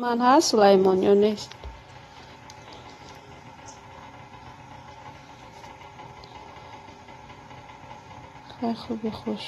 Ман ҳаст, Сулаймон, ё нест? Хай, хуби, хуш.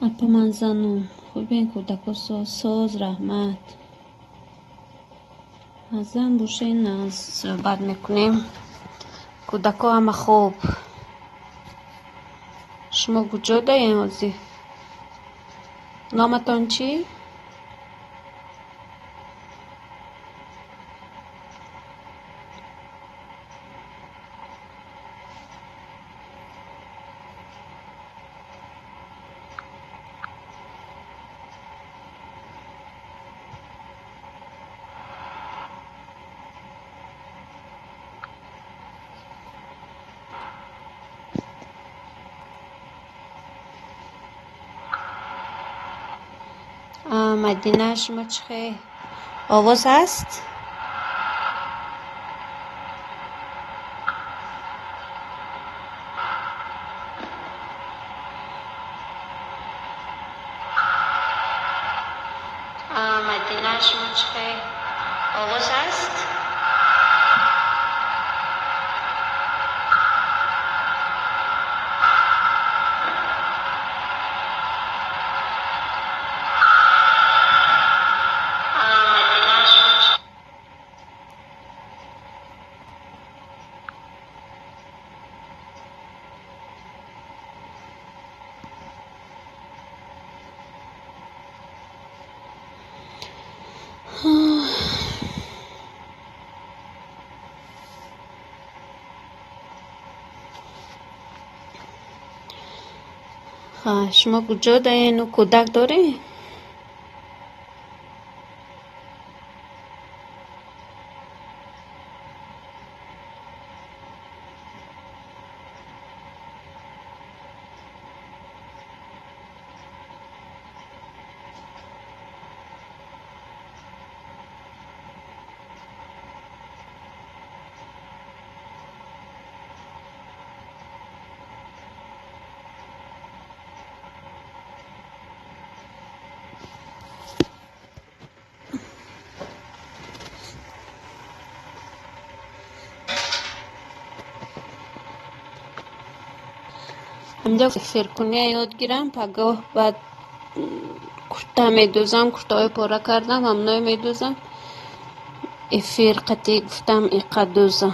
Апа, ман занум. Хубен, кӯдако соз, раҳмат. Зан бошен, суҳбат мекунем. Кӯдако ҳама хуб. Шумо куҷо даен ҳозир? Номатон чӣ? Мадина, шумо чӣ хел? Овоз ҳаст? Мадина, шумо чӣ хел? Овоз ҳаст? Шумо куҷо даену кӯдак доред? Ҳаминҷо эфиркуния ёд гирам, пагоҳ баъд курта медӯзам, куртаҳои пора кардам, ҳаминое медӯзам. Эфир қатъӣ гуфтам иқа дӯзам.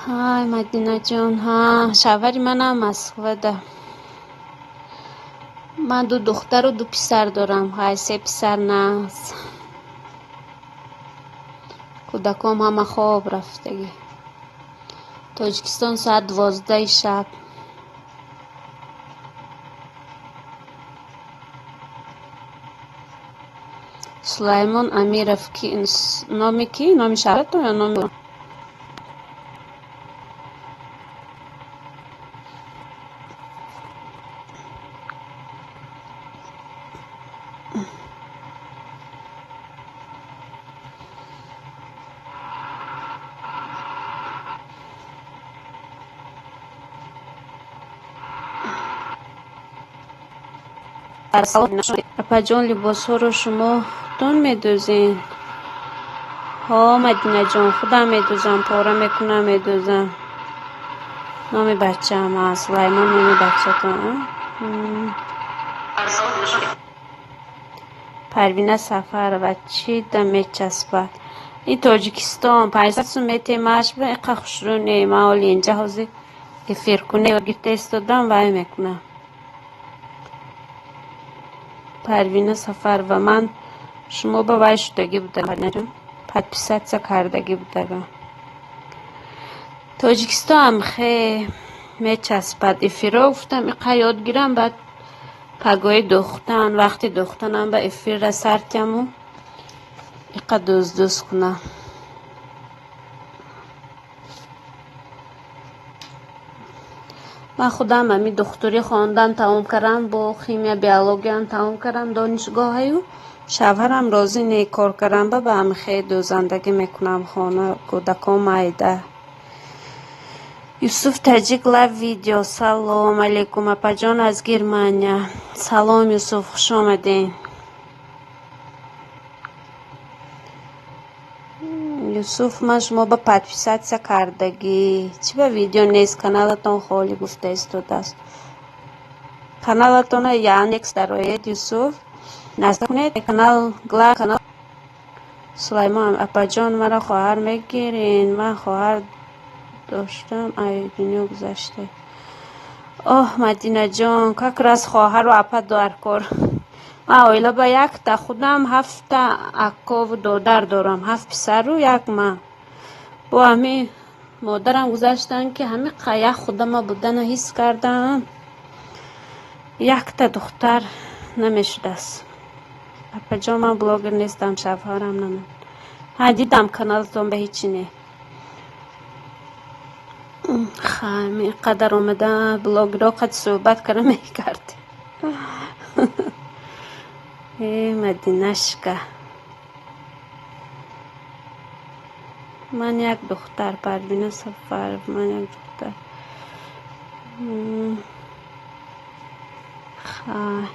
Ҳай, Мадинаҷон, ҳа, шавҳари манам Москвада. Ман ду духтару ду писар дорам. Ҳай, се писар нағз. Кӯдаком ҳама хоб рафтагӣ. Тоҷикистон соат 12-и шаб. Сулаймон Амиров ки номи ки? Номи шавҳаратон ё номи Апаҷон, либосҳоро шумо худтон медӯзед? Ҳо, Мадинаҷон, худам медӯзам, пора мекунам, медӯзам. Номи бачаам ҳаст, Сулаймон номи бачатон. Парвина Сафарова чӣ да мечаспад? Ин Тоҷикистон 500 сум метемаш, иқа хушрӯ не, ман ҳоли инҷа ҳозир эфиркунӣ ёд гирифта истодам, вай мекунам. Парвина Сафарова, ман шумо ба вай шудагӣ будам, Парвинаҷон, подписаться кардагӣ будагам. Тоҷикистон хе мечаспад. Эфиро гуфтам иқа ёд гирам, баъд пагоҳи духтан, вақти духтанам ба эфирра сар тияму иқа дӯз-дӯз кунам. Ман худам ҳами духтурӣ хондам, тамом кардам, бо химия, биологиям тамом кардам донишгоҳаю. Шавҳарам розӣ не кор кардам, ба ҳами хе дӯзандагӣ мекунам, хона, кӯдакон майда. Юсуф Таҷик лайв видео. Салом алейкум, апаҷон, аз Германия. Салом, Юсуф, хуш омадед. Юсуф, ман шумо ба подписаться кардагӣ. Чӣ ба видео нест, каналатон холӣ гуфта истодааст. Каналатона Яндекс дароед, Юсуф. Насб кунед канал, глав канал. Сулаймон апаҷон, маро хоҳар мегирин? Ман хоҳар доштам, ай дунё гузашта. Оҳ, Мадинаҷон, как раз хоҳару апа даркор. Ман оила ба якта худам, ҳафта аккову додар дорам, ҳафт писару як ман. Бо ҳами модарам гузаштанд, ки ҳами як худама будана ҳис кардам. Якта духтар намешудааст. Апаҷон, ман блогер нестам, шавҳарам намед. Ҳа, дидам, каналатон ба ҳечи не. Хай, қадар омада блогерҳо қад суҳбат кара мекардем. Э, Мадинашка. Ман як духтар, Парвина Сафаров, ман як духтар. Хай.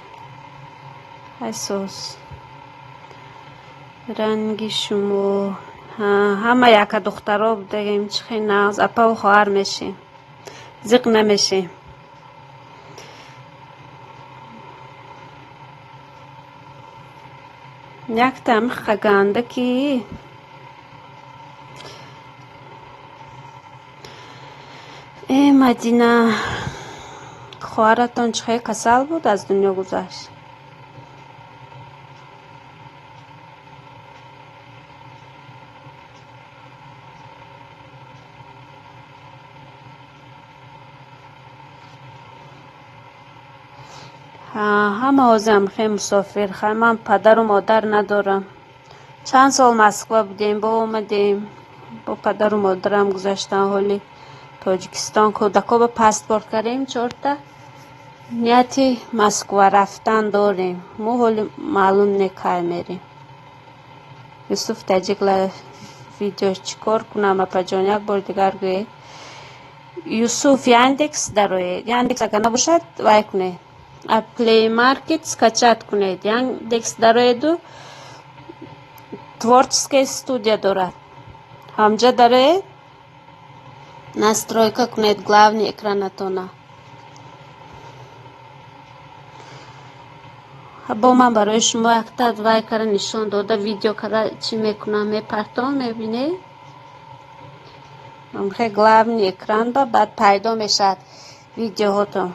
Хай, соз. Ранги шумо. Ҳама яка духтаро будагем, чӣ хел нағз, апаву хоҳар мешем. Зиқ намешем. Якта ҳамиқа ганда ки э, Мадина, хоҳаратон чӣ хел касал буд, аз дунё гузашт? Ҳама ҳозирам хел мусофир. Хай, ман падару модар надорам. Чанд сол Москва будем, бо омадем, бо падару модарам гузаштан, ҳоли Тоҷикистон кӯдако ба паспорт кардем чорта. Нияти Москва рафтан дорем. Мо ҳоли маълум не, кай мерем. Юсуф Таҷик видео, чӣ кор кунам, апаҷон, як бори дигар гӯед. Юсуф, Яндекс дароед. Яндекс агар набошад, вай кунед. А Play Market скачать кунед. Яндекс дароеду творческая студия дорад. Ҳамҷа дароед, настройка кунед главный экранатона. Бо ман барои шумо якта вай кара нишон дода, видео кара чӣ мекунам, мепартом, мебинед? Ҳамхе главный экран ба баъд пайдо мешавад видеоҳотон.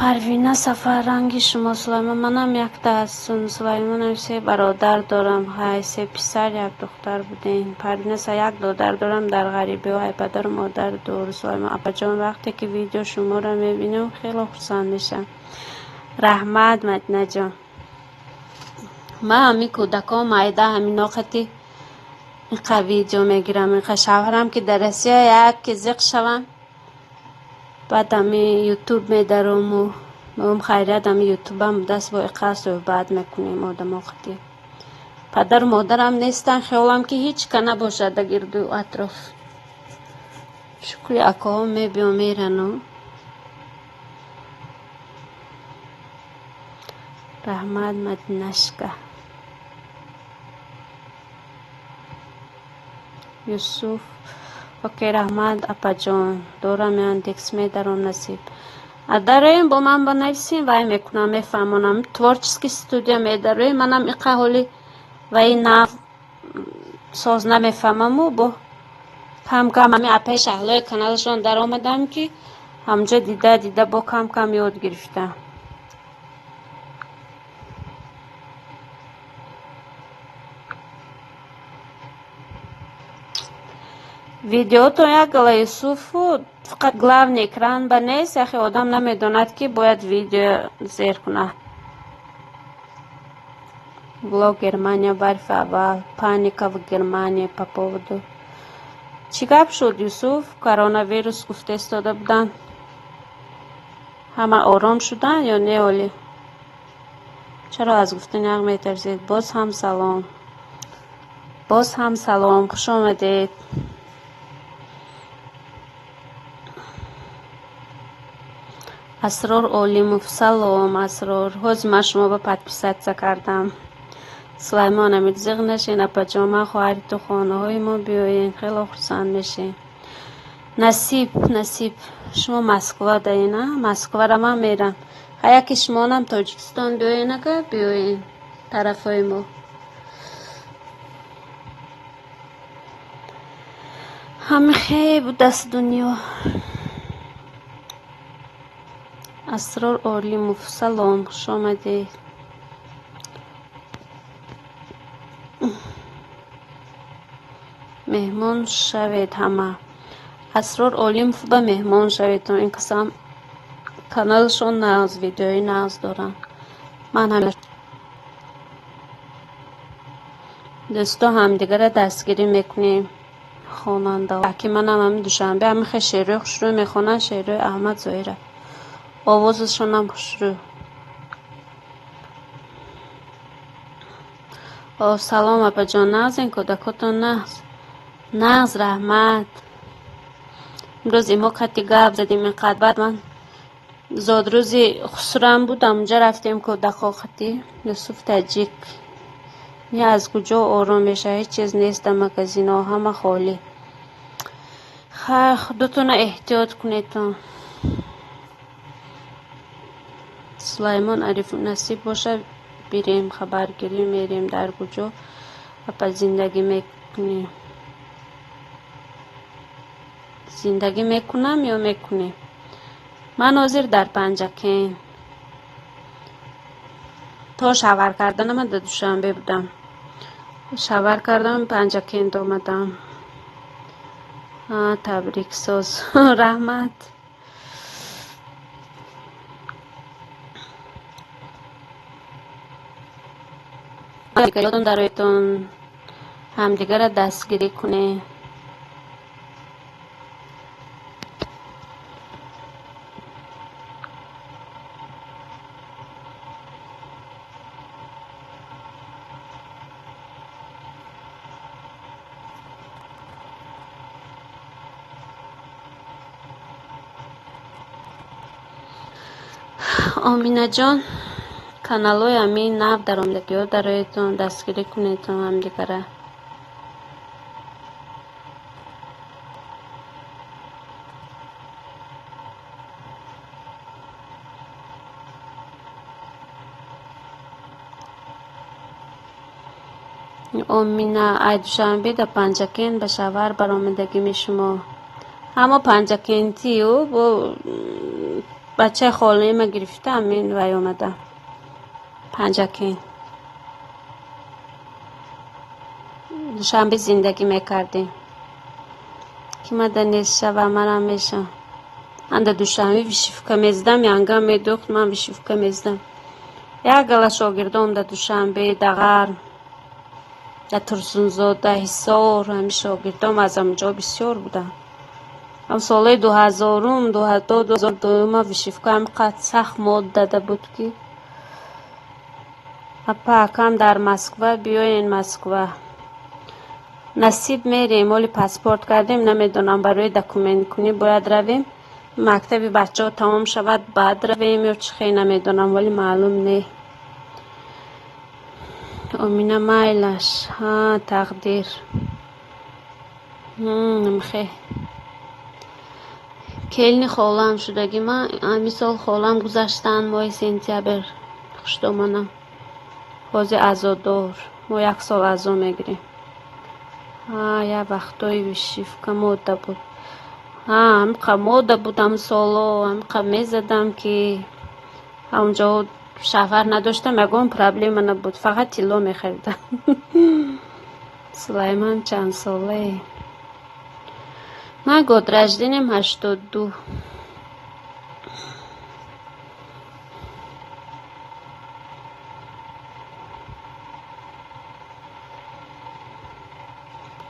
Парвина Сафар, ранги шумо. Сулаймон, манам якта ҳастум. Сулаймонам се бародар дорам. Ҳай, се писар, як духтар будем. Парвина, як додар дорам дар ғарибиҳо, ай падару модар дур. Сулаймон апаҷон, вақте ки видео шуморо мебинам, хело хурсанд мешавам. Раҳмат, Мадинаҷон. Ман ҳамин кӯдакон майда ҳамино қати инқа видео мегирам, инқа шавҳарам ки дар Россия, як ки зиқ шавам, баъд ҳами Ютуб медарому мегӯям, хайрият, ҳами Ютубам даст бо иқа суҳбат мекунем одамо қати. Падару модарам нестанд, хиёлам ки ҳеҷ ка набошад дар гирду атроф. Шукри, акоҳо мебиён, мерану. Раҳмат, Мадинашка. Юсуф, окей, раҳмат, апаҷон. Дорам Яндекс, медаром, насиб. А дароем, бо ман банависем, вай мекунам, мефаҳмонам. Творческий студия медароем, манам иқа ҳоли ваи нав соз намефаҳмаму, бо кам кам ҳами апаи Шаҳлои каналашон даромадам, ки ҳамҷо дида дида бо кам кам ёд гирифтам. Видеотон як гала, Юсуфу, фақат главный экран ба нест, яхе одам намедонад, ки бояд видео зер кунад. Блог Германия барфи аввал, паника в Германии по поводу. Чӣ гап шуд, Юсуф? Коронавирус гуфта истода буданд. Ҳама ором шуданд ё не ҳолӣ? Чаро аз гуфтани ҳақ метарсед? Боз ҳам салом. Боз ҳам салом, хуш омадед. Асрор Олимов, салом, Асрор. Ҳозир ман шумо ба подписаться кардам. Сулаймон Амир, зиғ нашен, апаҷон, ман хоҳари ту, хонаҳои мо биёен, хело хурсанд мешем. Насиб, насиб. Шумо Москва даен, а? Москвара ман мерам. Ха яке шумонам Тоҷикистон биёен, ага биёен тарафҳои мо. Ҳами хе будаст дунё. Асрор Олимов, салом, хуш омадед. Меҳмон шавед ҳама. Асрор Олимов ба меҳмон шавед. Ин касам каналшон нағз, видеои нағз доранд. Ман ҳам дӯсто ҳамдигара дастгирӣ мекунем. Хонандаҳо. Аки манам ҳами Душанбе ҳами хе шеърҳои хушрӯ мехонанд, шеърҳои Аҳмад Зоира. Овозашонам хушрӯ. О, салом, апаҷон, нағзен, кӯдакотон нағз. Нағз, раҳмат. Имрӯз имо қати гап задем инқадр. Баъд ман зодрӯзи хусрам буд, амунҷа рафтем кӯдако қати Юсуф Таҷик. Не аз куҷо ором мешавад, ҳеҷ чиз нест дар магазинҳо, ҳама холӣ. Хайр, худотона эҳтиёт кунедтон. Сулаймон Арифов, насиб бошад, бирем хабаргирӣ мерем дар куҷо апа зиндагӣ мекунем. Зиндагӣ мекунам ё мекунем? Ман ҳозир дар Панҷакент. То шавҳар карданама дар Душанбе будам. Шавҳар кардам, Панҷакент омадам. Табриксоз. Раҳмат. Ёдон дароятон, ҳамдигара дастгирӣ кунед. Оминаҷон, каналҳои ҳамин нав даромадагиҳо дароятон, дастгирӣ кунедтон ҳамдигара. Омина, ай Душанбе да Панҷакент ба шавҳар баромадагими шумо. Ҳамо Панҷакентию бо бачаи холаима гирифта ҳамин вай омада. Панҷакент. Душанбе зиндагӣ мекардем. Ки мада нест шава, манам мешам. Ман дар Душанбе вишивка мезадам, янгам медӯхт, ман вишивка мезадам. Як гала шогирдом дар Душанбе, дар Ғарб, дар Турсунзода, Ҳисор, ҳамин шогирдом аз ҳамонҷо бисёр буданд. Ҳам солҳои 2000-ум, 2002-ума вишивка ҳаминқадр сахт мод дада буд, ки апа акам дар Москва, биёен Москва. Насиб мерем, оли паспорт кардем, намедонам барои документкунӣ бояд равем. Мактаби бачаҳо тамом шавад, баъд равем ё чӣ хел намедонам, вале маълум не. Омина майлаш, ҳа тақдир. Хе. Келини холаам шудагӣ ман ҳамин сол холаам гузаштанд моҳи сентябр. Хушдоманам. Ҳозир азодор. Мо як сол азо мегирем. Як вақтҳои вишивка мода буд. Ҳамқа мода буд ҳамин солҳо, ҳамқа мезадам, ки ҳамонҷо шавҳар надоштам, ягон проблема набуд, фақат тилло мехаридам. Сулаймон чанд солае? Ман год рождениям 82.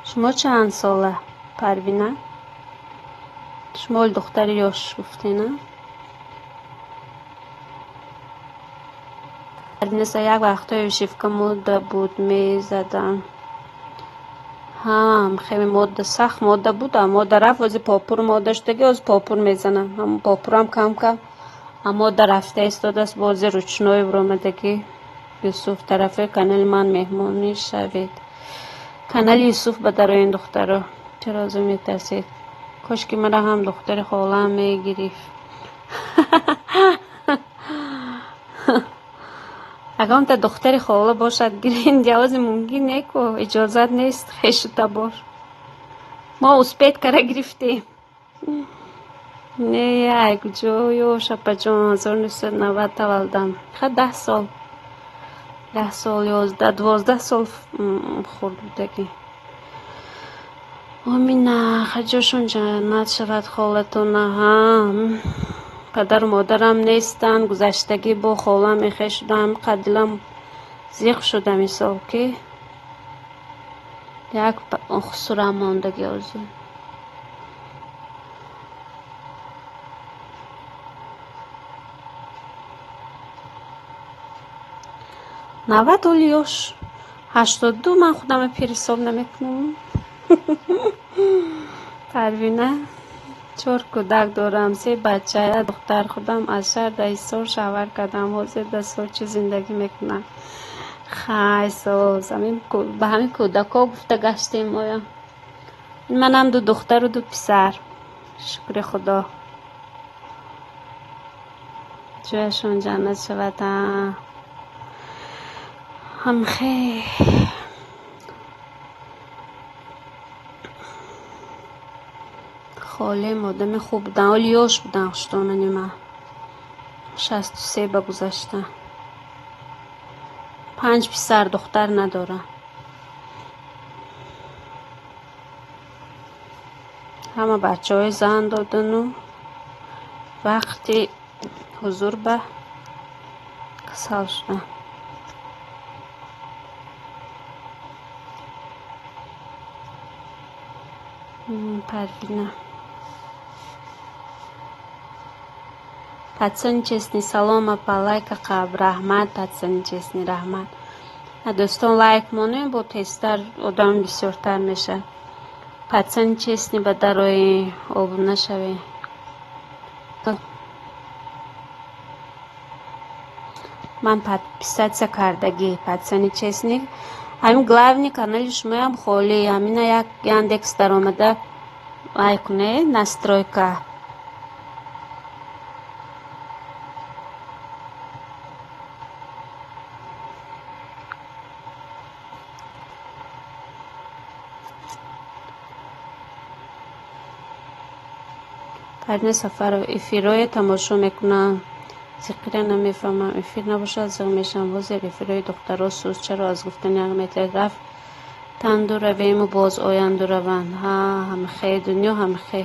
Шумо чанд сола, Парвина? Шумо оли духтари ёш гуфтена? Парвинаса як вақтҳои вишивка мода буд, мезадам. Ҳам хеле модда, сахт модда буд, а модда рафт, ози попур модда шудаги, оз попур мезанам. Ҳам попурам кам-кам, а модда рафта истодааст, бози ручной буромадагӣ. Юсуф тарафи канали ман меҳмонӣ шавед. Канали Юсуф ба дароин духтаро. Чаро озу метарсед? Кошки мара ҳам духтари холаам мегирифт. Ягонта духтари хола бошад, гирен, ҷавози мумкин не ку, иҷозат нест хешу табор. Мо успеть кара гирифтем. Не, ай куҷо, ё шапаҷон, 1990 таваллудам. Ха 10 сол. 10 сол, 11, 12 сол хурд будагӣ. Омина, хаҷошон ҷаннат шавад холатона. Ҳа, падару модарам нестанд, гузаштагӣ бо холам мехе шудам, қадилам зиқ шуда мисол ки як хусурам мондагӣ озу. 90 оли ёш, 82 ман худама пир ҳисоб намекунам. Парвина, 4 кӯдак дорам, 3 бача, як духтар. Худам аз шаҳр дар Ҳисор шавҳар кардам, ҳозир дар Сочи зиндагӣ мекунам. Хай соз, ба ҳамин кӯдакҳо гуфта гаштем оя. Манам 2 духтару 2 писар. Шукри Худо. Ҷояшон ҷаннат шавад. Ҳамхе. Холем одами хуб будан, оли ёш будан, хуштонани ман. 63 ба гузашта. 5 писар, духтар надорам. Ҳама бачаҳои зан додану вақти ҳузур ба касал шудам. Парвина. Пацани честный, салом апа, лайка қаб, раҳмат, пацани честный, раҳмат. Дӯстон лайк монем, бо тезтар одам бисёртар мешавад. Пацани честный ба дарои обуна шавед. Ман подписаться кардагӣ, пацани честный. Ҳамин главный канали шумоям холӣ, ҳамина як Яндекс даромада лайк кунед, настройка. Парвина Сафарова, эфирҳое тамошо мекунам. Зиқира намефаҳмам. Эфир набошад, зиқ мешавам. Ҳозир эфирҳои духтаро суст. Чаро аз гуфтани ҳақ метаред? Рафт танду равему боз оянду раванд. Ҳа, ҳамхе, дунё ҳамхе.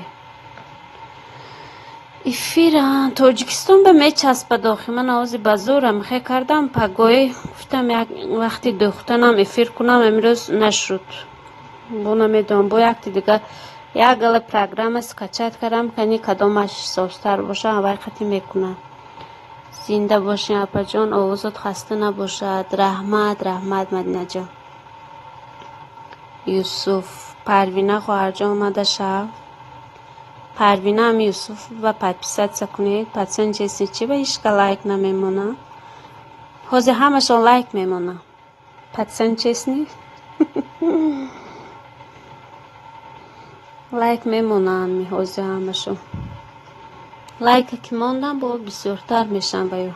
Эфира Тоҷикистон ба мечаспад охи. Ман овози ба зӯр ҳамхе кардам. Пагоҳӣ гуфтам як вақти духтанам эфир кунам, имрӯз нашуд. Бо намедонам, бо якти дигар як гала программа скачать кардам, кани кадомаш созтар боша, аввал қати мекунам. Зинда бошед, апаҷон, овозот хаста набошад. Раҳмат, раҳмат, Мадинаҷон. Юсуф, Парвина хоҳарҷон омада шав. Парвина ҳам Юсуф ба подписаться кунед. Пацани честный чи ба ҳичка лайк намемонад? Ҳозир ҳамашон лайк мемонад. Пацани честный лайк мемонанд ҳозир ҳамашон. Лайка ки мондам, бо бисёртар мешавам ба ё.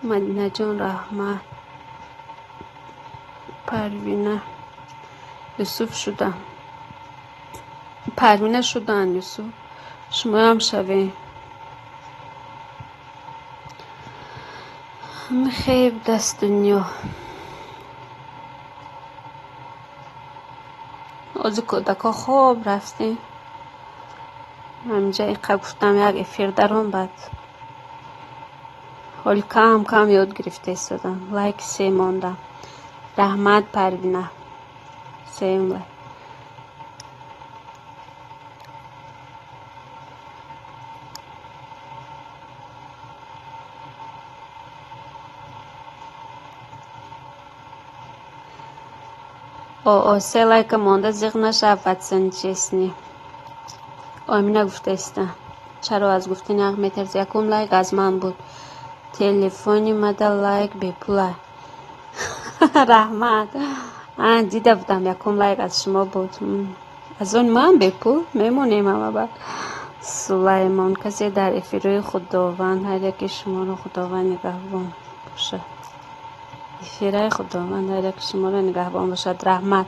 Мадинаҷон, раҳмат. Парвина, Юсуф шудам. Парвина шуданд, Юсуф. Шумоям шавед. Хеб даст дунё. Ози кӯдакҳо хоб рафтем. Ҳаминҷа иқа гуфтам як эфир даром, баъд ҳоли кам кам ёд гирифта истодам. Лайк 3 мондам. Раҳмат, Парвина. Сеюм лайк. О, се лайка монда, зиқ нашав, пацан, честный. Омина гуфтаиста. Чаро аз гуфтани ҳақ метарси? Якум лайк аз ман буд. Телефони мада лайк бепула. Раҳмат. Дида будам, якум лайк аз шумо буд. Аз он ман бепул мемонем ама ба. Сулаймон, касе дар эфирҳои Худованд, ҳар яке шуморо Худованд нигаҳбон бошад. Эфираи Худованд ҳар яке шуморо нигаҳбон бошад. Раҳмат.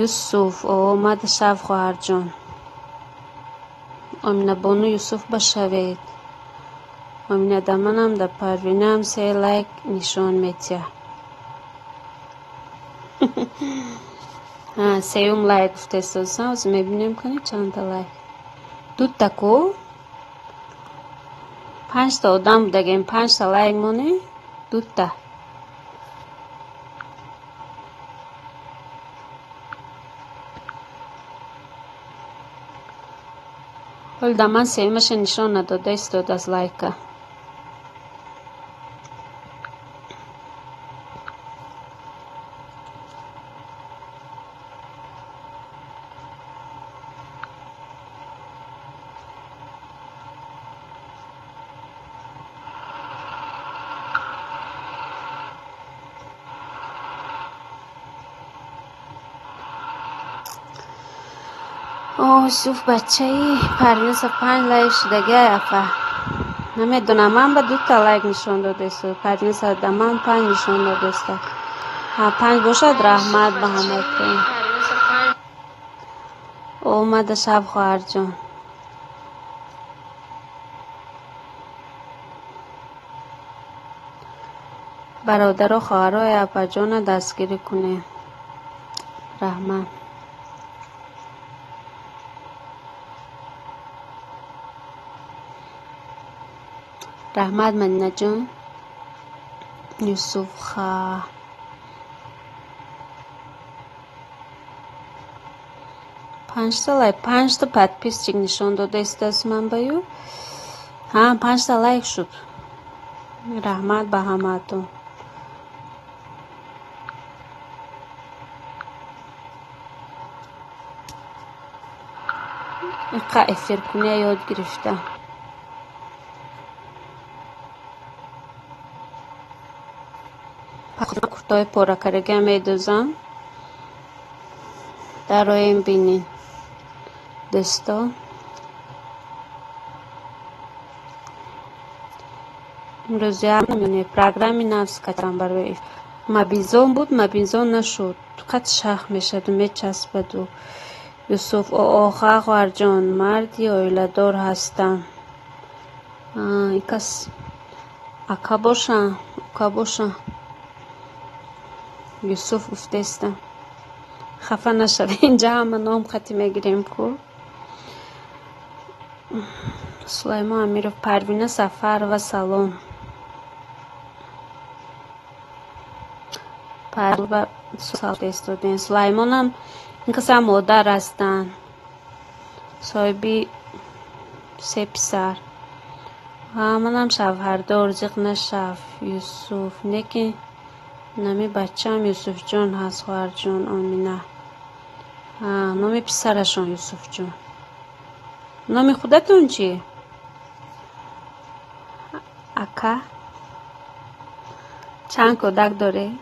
Юсуф, омад шав, хоҳарҷон. Оминабону Юсуф башавед. Омина, да манам, да Парвинаам се лайк нишон метиҳад. Сеюм лайк гуфтаистодасан, ҳозир мебинем, кани чандта лайк. Дута ку? Панҷта одам будагем, панҷта лайк монем, дута. Ҳоло да ман сеюмаша нишон надода истодааст лайка. О, Юсуф, бачаи Парвинаса панҷ лайк шудагиай, апа. Намедонам, ман ба дута лайк нишон додаистод. Парвинаса да ман панҷ нишон додаиста. Ҳа, панҷ бошад, раҳмат ба ҳаматон. Омада шаб, хоҳарҷон. Бародаро, хоҳарои апаҷона дастгирӣ кунед. Раҳмат. Раҳмат, Мадинаҷон. Юсуф ха. Панҷта лайк, панҷта подписчик нишон дода истааст ман ба ю. Ҳа, панҷта лайк шуд. Раҳмат ба ҳамаатон. Иқа эфиркуния ёд гирифта. Куртои поракарагиам медӯзам. Дароем бинин. Дӯсто. Имрӯз як программи нав скачам барои мобилзон буд, мобилзон нашуд. Қад шах мешаду мечаспаду. Юсуф, ооха, хоҳарҷон, марди оиладор ҳастам. Ин кас ака бошам, ука бошам. Юсуф гуфтаистам. Хафа нашавед, инҷа ҳама ном хати мегирем ку. Сулаймон Амиров, Парвина Сафарова, салом. Истодем. Сулаймонам ин касам модар ҳастанд. Соҳиби се писар. Манам шавҳардор, зиқ нашав, Юсуф. Лекин номи бачаам Юсуфҷон ҳаст, хоҳарҷон Омина. Номи писарашон Юсуфҷон. Номи худатон чӣ? Ака? Чанд кӯдак доред?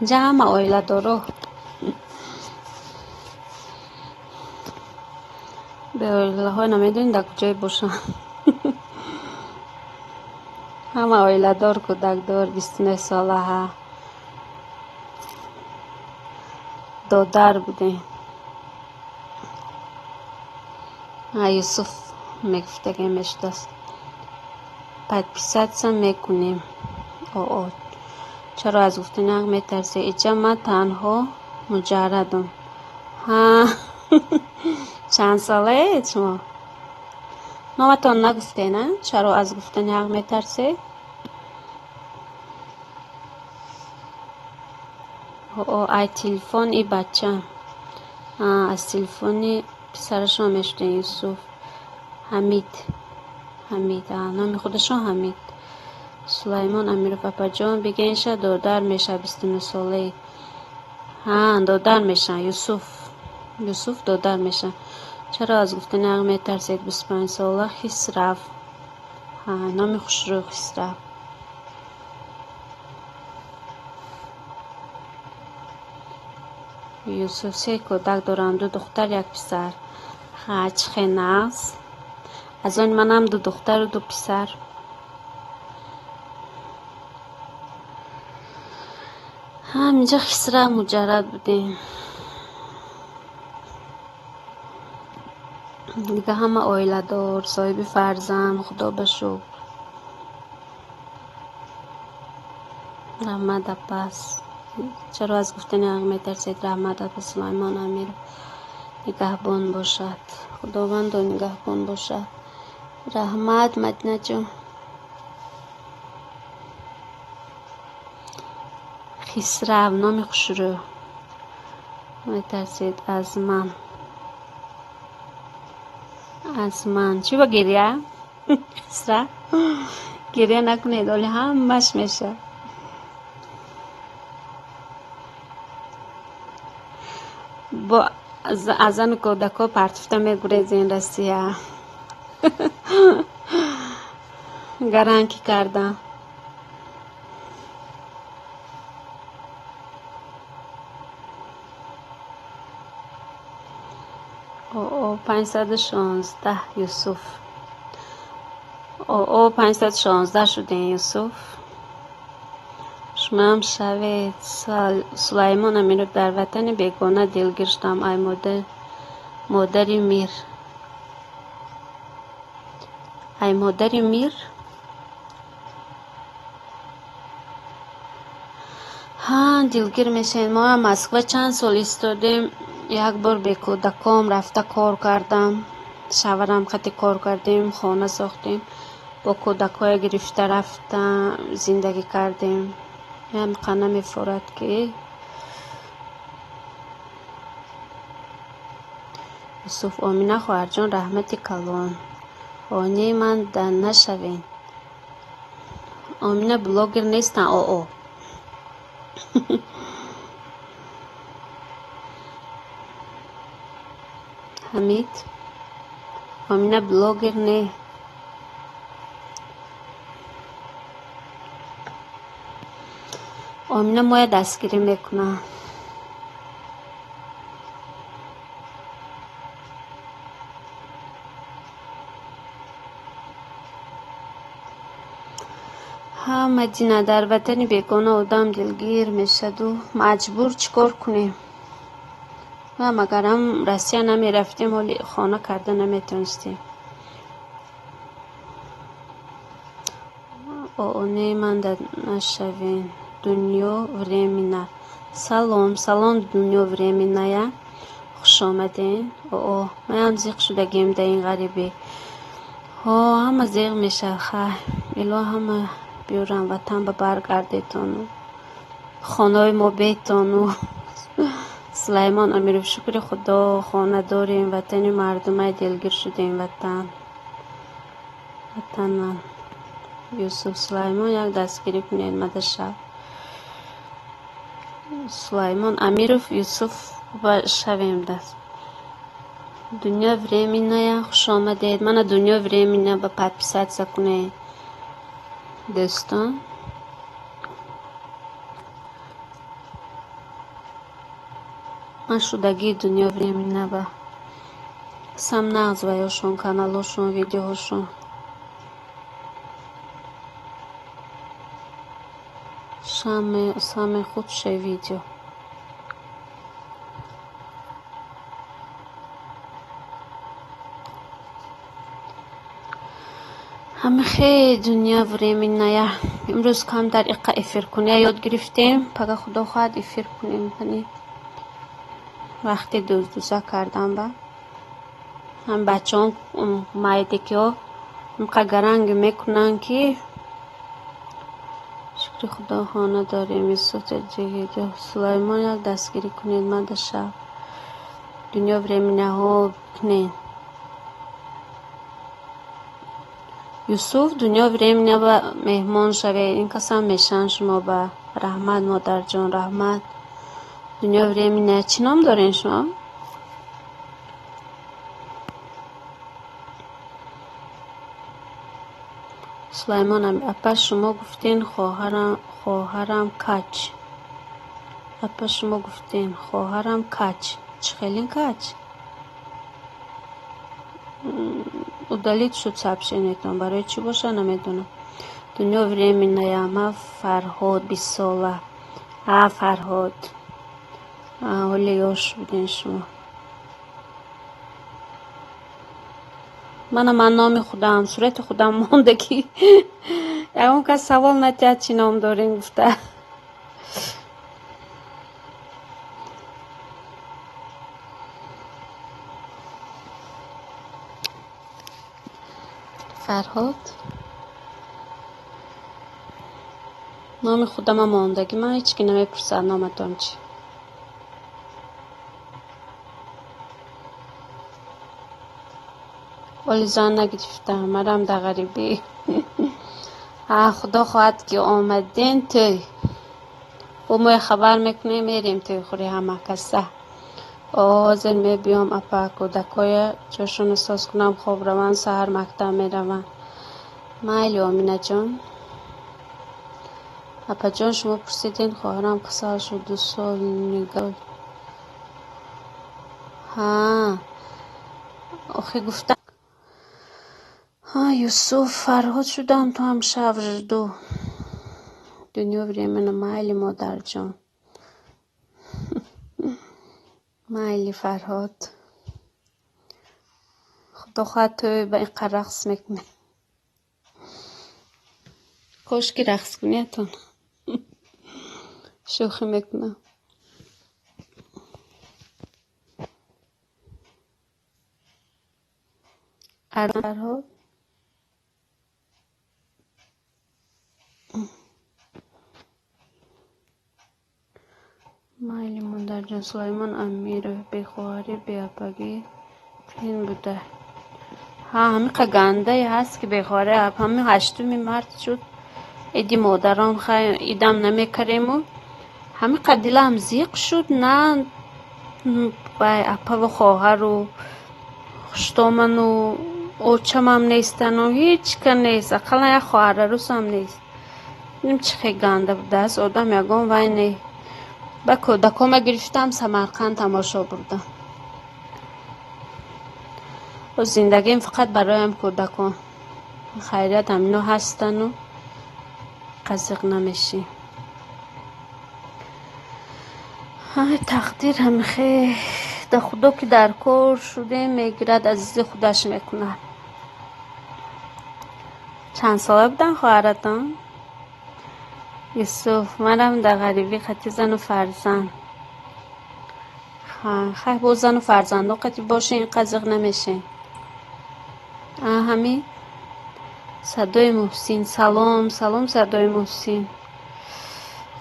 Инҷа ҳама оиладоро. Беоилаҳо намедонед дар куҷое бошанд. Ҳама оиладор, кӯдакдор, 29 солаҳа. Додар будем. Юсуф мегуфтагем мешудааст. Подписаться мекунем. Оо, чаро аз гуфтани ҳақ метарсед? Иҷа ман танҳо муҷаррадам. Ҳа, чанд солаед шумо? Номатон нагуфтед, а? Чаро аз гуфтани ҳақ метарсед? Оо, ай телефон и бача. Аз телефони писарашон мешудем, Юсуф. Ҳамид. Ҳамид, номи худашон Ҳамид. Сулаймон Амиров, апаҷон, бигенша додар меша 29-солаи. Ҳа, додар мешан, Юсуф. Юсуф додар меша. Чаро аз гуфтани ҳақ метарсед? 25-сола Хисрав. Ҳа, номи хушрӯ Хисрав. Юсуф, се кӯдак дорам, ду духтар, як писар. Ҳа, чӣ хел нағз. Аз он манам ду духтару ду писар. Ҳаминҷа Хисрав муҷаррад будем. Дига ҳама оиладор, соҳиби фарзанд, худо ба шукр. Раҳмат, апас. Чаро аз гуфтани ҳақ метарсед? Раҳмат, апа. Сулаймон Амиров нигаҳбон бошад. Худовандо нигаҳбон бошад. Раҳмат, Мадинаҷон. Хисрав, номи хушрӯ. Метарсед аз ман. Аз ман. Чӣ ба гиря? Хисрав? Гиря накунед, оли ҳамаш мешавад. Бо аз зану кӯдакҳо партуфта мегурезен Россия. Гаранкӣ кардам. О 516 Юсуф. О 516 шудем, Юсуф. Шумоам шавед. Сулаймон Амиров, дар ватани бегона дилгир шудам. Ай модари мир. Ай модари мир. Ҳа, дилгир мешавед. Мо Москва чанд сол истодем. Як бор бе кӯдаком рафта кор кардам. Шаварам хати кор кардем, хона сохтем. Бо кӯдакҳое гирифта рафта зиндагӣ кардем. Ҳамқа намефорад ки Юсуф, Омина хоҳарҷон, раҳмати калон. Оинаи ман да нашавен. Омина блогер нестан, оо. Ҳамид, Омина блогер не. Омина моя дастгирӣ мекунад. Ҳа, Мадина, дар ватани бегона одам дилгир мешаду маҷбур чӣ кор кунем? Ва магарам Россия намерафтем, ҳоли хона карда наметонистем. Оне ман да нашавем. Дунё времена. Салом, салом, дунё временная. Хуш омадем. Оо, маям зиқ шудагем да ин ғарибӣ. Ҳо, ҳама зиқ мешавад. Хай, ило ҳама биёрам ватан ба баргардетону. Хонаҳои мо бетону. Сулаймон Амиров, шукри Худо, хона дорем, ватани мардумай дилгир шудем, ватан. Ватанам. Юсуф, Сулаймон, як дастгирӣ кунед, мадашав. Сулаймон Амиров, Юсуф ва шавем даст. Дунё временная, хуш омадед. Мана дунё временная ба подписаться кунед. Дӯстон. Ман шудагии дунё временная ба. Сам нағз ваёшон, каналошон, видеоҳошон. Самое худшее видео. Ҳамихе дунё временная. Имрӯз камтар иқа эфир кунем, ёд гирифтем. Пага худо хоҳад эфир кунем. Яъне вақти дуздуза кардан ба. Ҳам бачаҳом майдикиҳо ҳамқа гаранг мекунанд ки шукри худо хона дорем. Юсуф ҷигиҷо Сулаймон як дастгирӣ кунед мада шав. Дунё временнаҳо кунед. Юсуф, Дунё временно ба меҳмон шавед. Ин касам мешаванд шумо ба. Раҳмат, модарҷон, раҳмат. Дунё временно чӣ ном дорем шумо? Сулаймон, апа, шумо гуфтен, хоҳарам кач. Апа, шумо гуфтен, хоҳарам кач. Чӣ хелин кач? Удалить шуд сообщениятон. Барои чӣ боша, намедонам. Дунё временная, ма Фарҳод, 20 сола. А, Фарҳод. Ҳоли ёш будем шумо. Мана ман номи худам, сурати худам монда, ки ягон кас савол натиҳад, чӣ ном дорем гуфта. Фарҳод, номи худама мондагӣ, ман ҳеҷ ки намепурсад, номатон чӣ. Оли зан нагирифтам, марам дар ғарибӣ. А, худо хоҳад, ки омаден тӯй, бо мо хабар мекунем, мерем тӯйхӯри ҳама каса. Ҳозир мебиём, апа, кӯдакҳоя ҷошонро соз кунам, хоб раванд, саҳар мактаб мераванд. Майли, Оминаҷон. Апаҷон, шумо пурсиден, хоҳарам касал шуд, 2 сол нига. Ҳа, охи гуфтам. Ҳа, Юсуф, Фарҳод шудам, ту ҳам шав, жду. Дунё временно, майли, модарҷон. Майли, Фарҳод. Худо хоҳад, тӯй ба ин қадр рақс мекунем. Кошки рақс кунятон. Шӯхӣ мекунам. Фарҳод. Майли, модарҷон. Сулаймон Амиров, бехоҳарӣ, беапагӣ қиин буда. Ҳа, ҳамиқа гандае ҳаст, ки бехоҳарӣ, ҳамин 8-уми март шуд. Иди модарон, хай, идам намекардему. Ҳамиқа дилам зиқ шуд, на вай апаву хоҳару хуштоману очамам нестану ҳеҷ ка нест, ақаллан як хоҳарарӯсам нест. Ним чӣ хел ганда будааст, одам ягон вай не. Ба кӯдакома гирифтам, Самарқанд тамошо бурдам. Зиндагим фақат бароям кӯдакон. Хайрият, ҳамино ҳастану қазиқ намешӣ. Ай, тақдир ҳамихе. Да худо ки дар кор шудем, мегирад, азизи худаш мекунад. Чанд сола буданд хоҳаратон? Юсуф, манам дар ғарибӣ қати зану фарзанд. Хай, боз зану фарзандо қати бошен, ин қазиқ намешен. А, ҳамин Садои Муҳсин, салом, салом, Садои Муҳсин.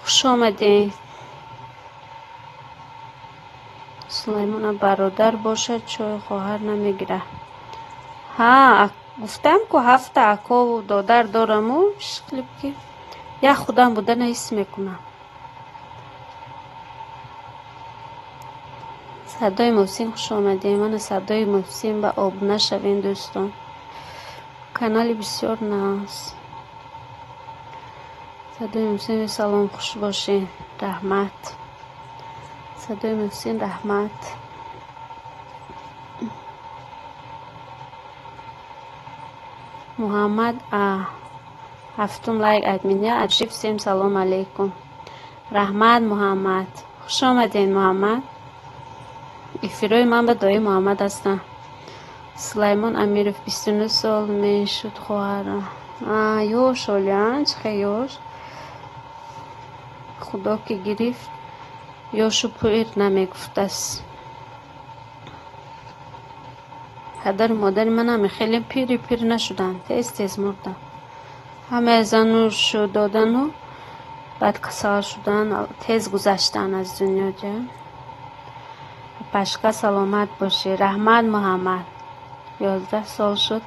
Хуш омадед. Сулаймона, бародар бошад, чой хоҳар намегирад. Ҳа, гуфтам ку, ҳафта акову додар дораму, шиқлиб ки як худам будана ҳис мекунам. Садои Муҳсин, хуш омадед. Мана Садои Муҳсин, ба обуна шавем, дӯстон. Канали бисёр нағз. Садои Муҳсин, салом, хуш бошед. Раҳмат. Садои Муҳсин, раҳмат. Муҳаммад А. Ҳафтум лайк от меня, от всем салом алейкум. Раҳмат, Муҳаммад. Хуш омадед, Муҳаммад. Эфирҳои ман ба дои Муҳаммад ҳастанд. Сулаймон Амиров, 29 сол мешуд хоҳарам. А, ёш олиян, чӣ хел ёш. Худо ки гирифт, ёшу пир намегуфтааст. Падару модари манам хеле пири пир нашуданд, тез тез мурданд. Ҳамаи зану додану баъд касал шудан, тез гузаштанд аз дунё ҷа. Пашка, саломат бошӣ. Раҳмат, Муҳаммад. 11 сол шуд.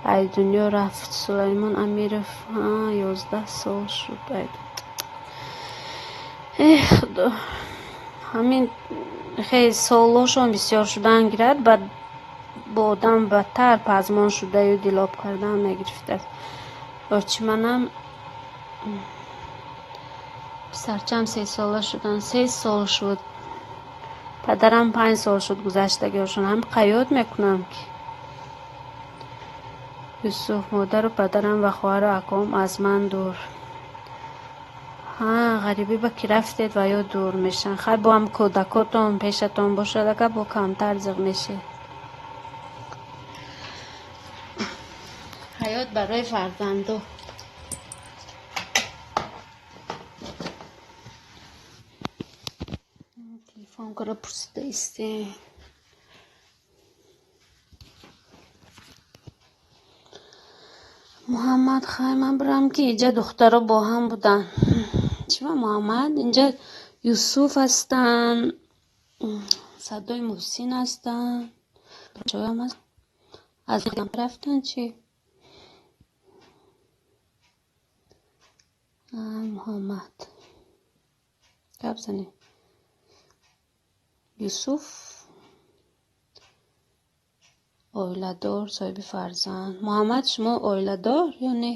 Ай дунё рафт Сулаймон Амиров. 11 сол шуд. Эх, Худо. Ҳамин хеле солҳошон бисёр шудан гирад, баъд бо одам бадтар пазмон шудаю дилоб кардан мегирифтааст. Очи манам писарчам 3 сола шудан, 3 сол шуд. Падарам 5 сол шуд гузаштагиҳошон. Ҳам қаёд мекунам ки. Юсуф, модару падарам ва хоҳару аком аз ман дур. Ҳа, ғарибӣ ба ки рафтед ва ё дур мешаванд. Хай бо ҳам кӯдакотон пешатон бошад, агар бо камтар зиқ мешед. Ҳаёт барои фарзандо. Телефон кара пурсида истем. Муҳаммад, хай ман бирам ки инҷа духтаро бо ҳам буданд. Чима Муҳаммад? Инҷа Юсуф ҳастанд, Садои Муҳсин ҳастанд. Бачаҳоям ҳаст. Аз рафтанд чӣ? Муҳаммад. Гап занед. Юсуф оиладор, соҳиби фарзанд. Муҳаммад, шумо оиладор ё не?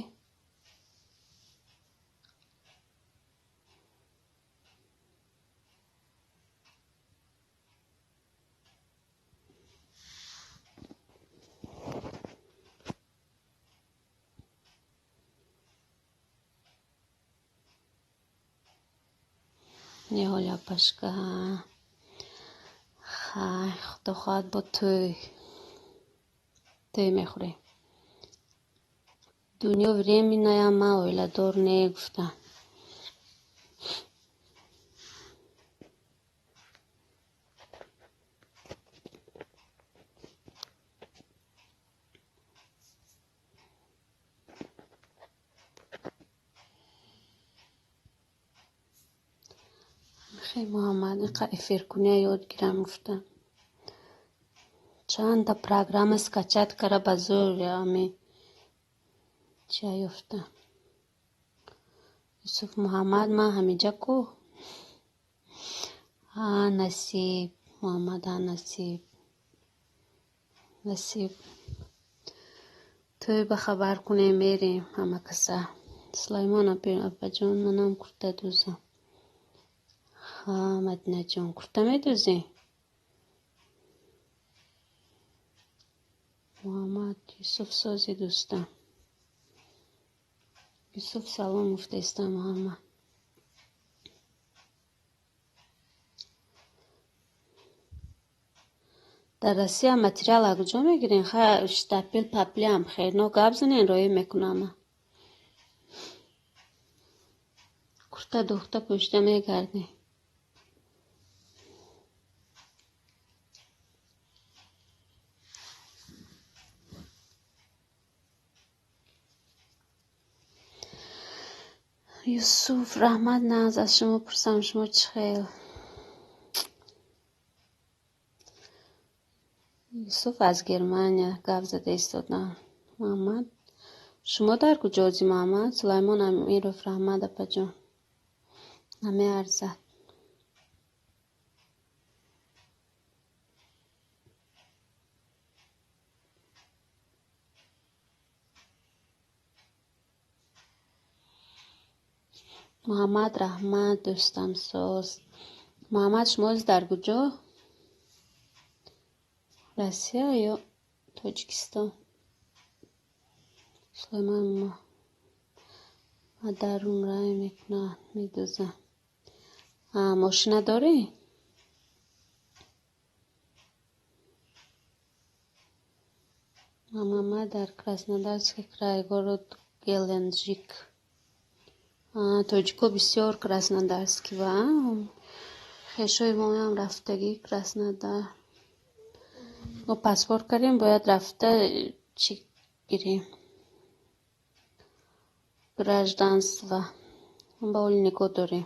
Не, ҳоли апашка. Хай, Худо хоҳад бо тӯй. Тӯй мехӯрем. Дунё временная, ман оиладор не гуфтам. Хей Муҳаммад, инқа эфиркуния ёд гирам гуфтам. Чанда программа скачать кара ба зӯр ами чия ёфтам. Юсуф Муҳаммад, ман ҳамиҷа ку? Ҳа, насиб. Муҳаммад, ҳа, насиб. Насиб. Тӯй ба хабар кунем, мерем ҳама каса. Сулаймон апаҷон, манам курта дӯзам. Ҳа, Мадинаҷон, курта медӯзӣ? Муҳаммад, Юсуф сози дӯстам. Юсуф салом гуфтаистам Муҳаммад. Дар Россия материал аз куҷо мегирен? Хай штапил паплиам херно гап занен роӣ мекунам. Курта духта пӯшида мегардем. Юсуф, раҳмат нағз, аз шумо пурсам, шумо чӣ хел? Юсуф аз Германия гап зада истодам. Муҳаммад, шумо дар куҷози Муҳаммад? Сулаймон Амиров, раҳмат апаҷон. Намеарзад. Муҳаммад, раҳмат, дӯстам соз. Муҳаммад, шумо дар куҷо? Россия ё Тоҷикистон? Сулаймон мадарум рай мекунад, медӯзам. Мошина дорӣ? Муҳаммад дар Краснодарский край, город Геленджик. Тоҷико бисёр Краснодарский ва хешои моям рафтагӣ Краснодар. Мо паспорт кардем, бояд рафта чӣ гирем? Гражданство. Ба оли нигоҳ дорем.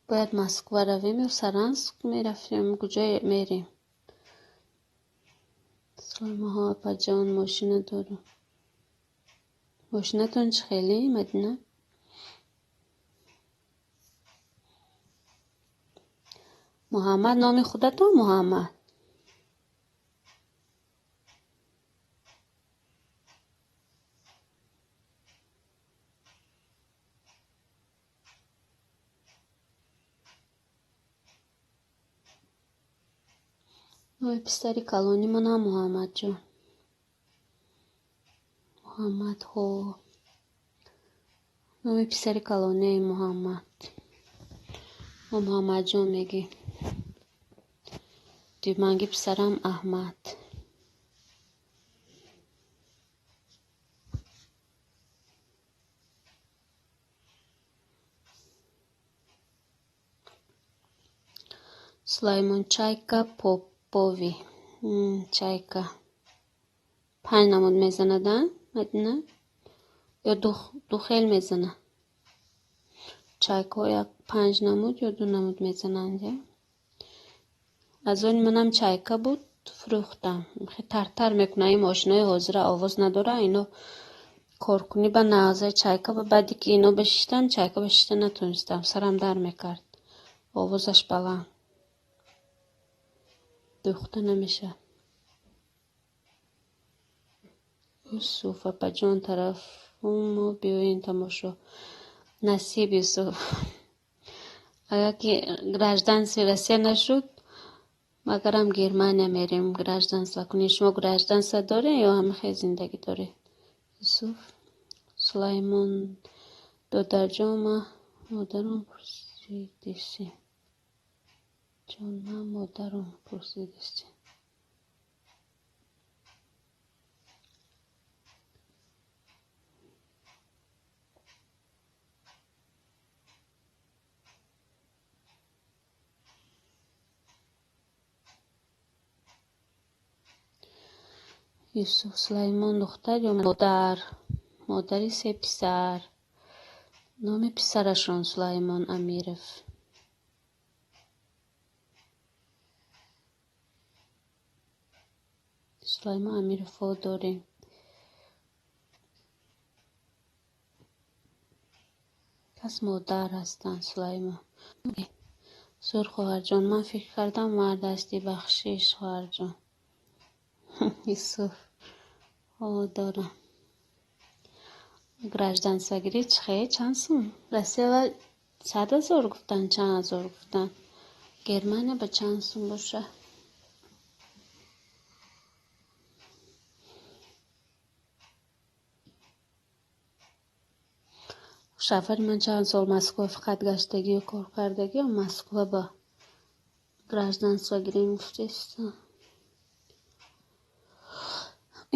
Бояд Москва равем ё Саранск мерафтем, куҷо мерем? Сулаймонҳо, апаҷон, мошина дорам. Мошинатон чӣ хеле, Мадина? Муҳаммад номи худатон Муҳаммад? Номи писари калони манам Муҳаммадҷон. Муҳаммад, ҳо. Номи писари калонаи Муҳаммад. Мо Муҳаммадҷон мегӯем. Диманги писарам Аҳмад. Сулаймон Чайка Попови. Чайка. Панҷ намуд мезанад, а, Мадина? Ё ду хел мезанад? Чайкаҳо як панҷ намуд ё ду намуд мезананд, я? Аз они манам чайка буд, фурӯхтам. Хе тартар мекунад. Ин мошинои ҳозира овоз надорад. Ино коркунӣ ба нағзаи чайка ба баъде ки ино бишиштам, чайка ба шишта натонистам. Сарам дар мекард. Овозаш баланд. Дӯхта намешавад. Юсуф, апаҷон, тарафумо биёен тамошо. Насиб, Юсуф. Агар ки гражданствои Россия нашуд, магарам Германия мерем гражданство кунем. Шумо гражданство доред ё ҳама хел зиндагӣ доред? Юсуф, Сулаймон, додарҷон, ма модарам пурсидисем. Ҷон, ма модарам пурсидисем. Юсуф, Сулаймон духтар ё модар? Модари се писар. Номи писарашон Сулаймон Амиров. Сулаймон Амировҳо дорем. Кас модар ҳастанд, Сулаймон. Зур, хоҳарҷон, ман фикр кардам мард ҳастӣ. Бахшиш, хоҳарҷон. Юсуф, ҳо, дорам. Гражданствогирӣ чӣ хел? Чанд сум? Россия 100 000 гуфтанд, чанд ҳазор гуфтанд. Германия ба чанд сум бошад? Шавҳари ман чанд сол Москва фақат гаштагию кор кардагию Москва ба гражданство гирем гуфтеста.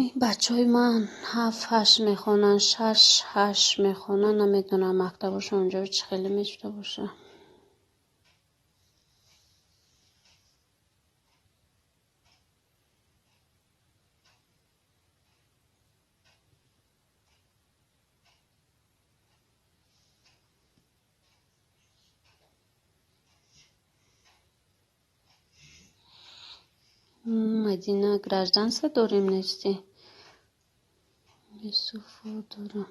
Ин бачаҳои ман ҳафт ҳашт мехонанд, шаш ҳашт мехонанд, намедонам мактабошон онҷо чӣ хеле мешуда бошад. Мадина, гражданство дорем, нестӣ? Юсуфо, дорам.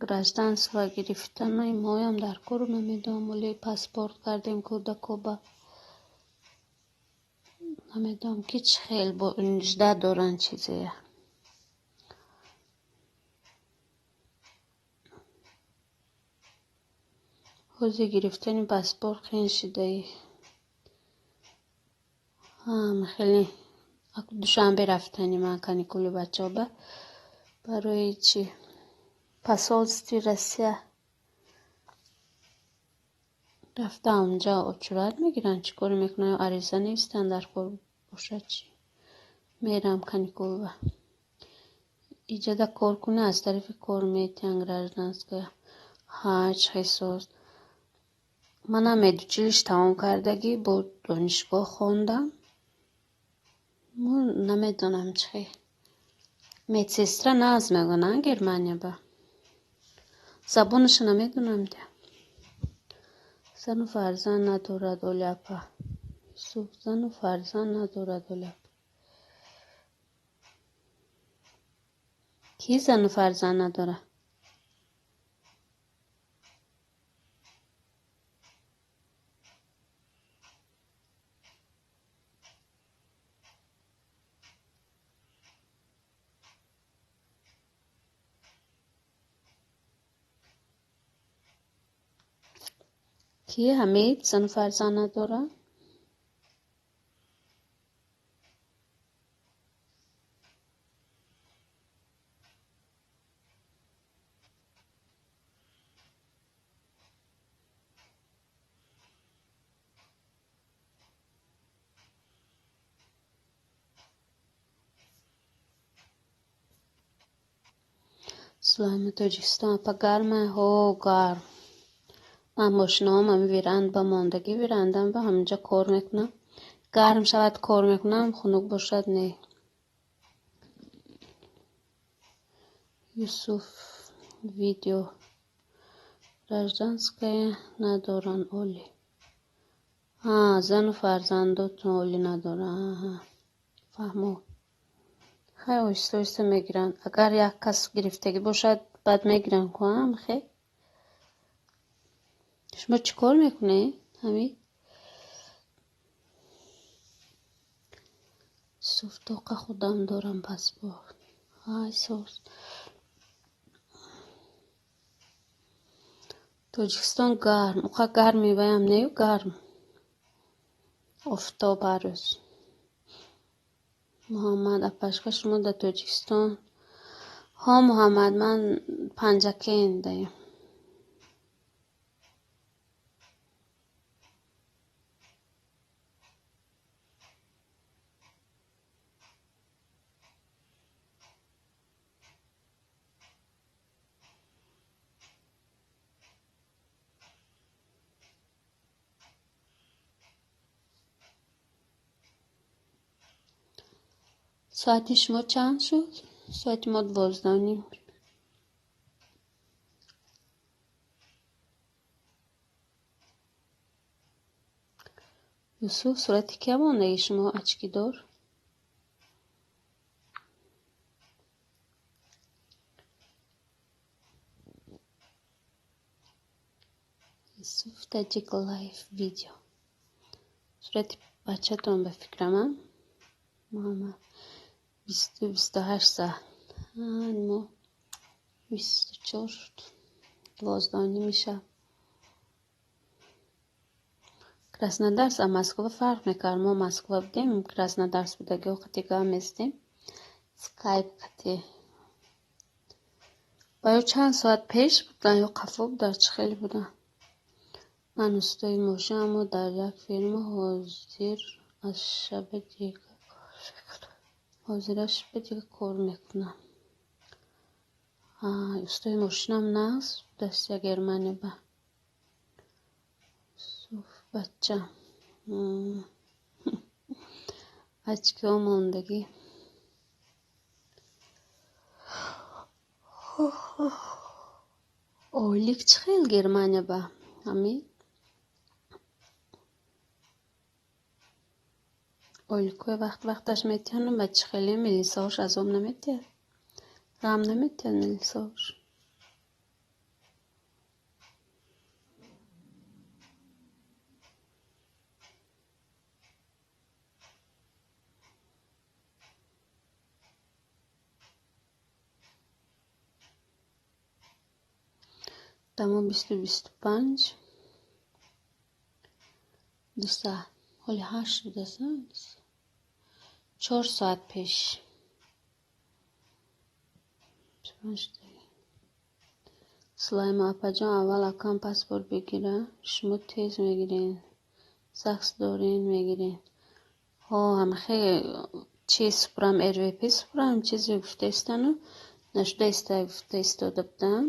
Гражданство гирифтанаи моям дар кору намедонам, оли паспорт кардем кӯдакоба. Намедонам ки чӣ хел бо жда доранд чизея. Ҳозир гирифтани паспорт қиин шидаи. Хеле Душанбе рафтани ман каникули бачаҳоба. Барои чӣ? Посольствои Россия рафта онҷа очурат мегиранд, чӣ коре мекунанд, ё ариза нависанд дар кор бошад чӣ? Мерам каникулба. Иҷода кор кунӣ, аз тарафи кор метиҳанд гражданская. Ҳа, чӣ хел соз. Манам медучилище тамом кардагӣ, бо донишгоҳ хондам. Намедонам чӣ хел. Медсестра нағз мегӯянд Германия ба. Забонаша намедонам дя. Зану фарзанд надорад Оля апа. Юсуф зану фарзанд надорад оляб. Кӣ зану фарзанд надорад? Кӣ Ҳамид зану фарзанд надорад? Сулайма Тоҷикистон апа гарма? Ҳо, гарм. Ман мошинаам ҳами веранд ба мондагӣ, верандам ба ҳаминҷа кор мекунам. Гарм шавад кор мекунам, хунук бошад не. Юсуф видео гражданское надоранд оли. А, зану фарзандотон оли надоранд. Аҳа. Фаҳмо. Хай оҳиста оҳиста мегиранд. Агар як кас гирифтагӣ бошад, баъд мегиранд ку ам хе? Шумо чӣ кор мекунед, Ҳамид? Юсуф тоқа худам дорам паспорт. Ай соз. Тоҷикистон гарм. Уқа гарми ваям нею гарм. Офтоб ҳар рӯз. Муҳаммад апашка шумо дар Тоҷикистон? Ҳо Муҳаммад, ман Панҷакендаем. Соати шумо чанд шуд? Соати мо 12:30. Юсуф, сурати кия мондаги шумо очкидор? Юсуф Таҷик лайф видео. Сурати бачатон ба фикрам, а? Муҳаммад. 22:28 соат. Мо 24 шуд. 12:30 шаб. Краснодарск аз Москва фарқ мекард. Мо Москва будем, Краснодарск будагиҳо қати гап мезадем. Скайп қати. Ба ё чанд соат пеш буданд ё қафо буданд, чӣ хеле буданд. Ман устои мошин, аммо дар як фирма ҳозир аз шаби дигар кор мекунам. Устои мошинам нағз будааст я Германия ба. Юсуф бача. Очкиҳо мондагӣ. Ойлик чӣ хел Германия ба? Ҳамид? Ойликҳои вақт вақташ метиҳану ба чӣ хеле милисаҳош азоб наметиҳад? Ғам наметиҳад милисаҳош? Дамо 20:25. 2 соат. Ҳоли 8 будааст, 4 соат пеш. Сулайма апаҷон, аввал акам паспорт бигира. Шумо тез мегирен. Сахс дорен мегирен. Ҳо, ҳамихе чи супурам, РВП супурам, чизе гуфта истану нашуда иста гуфта истода будам.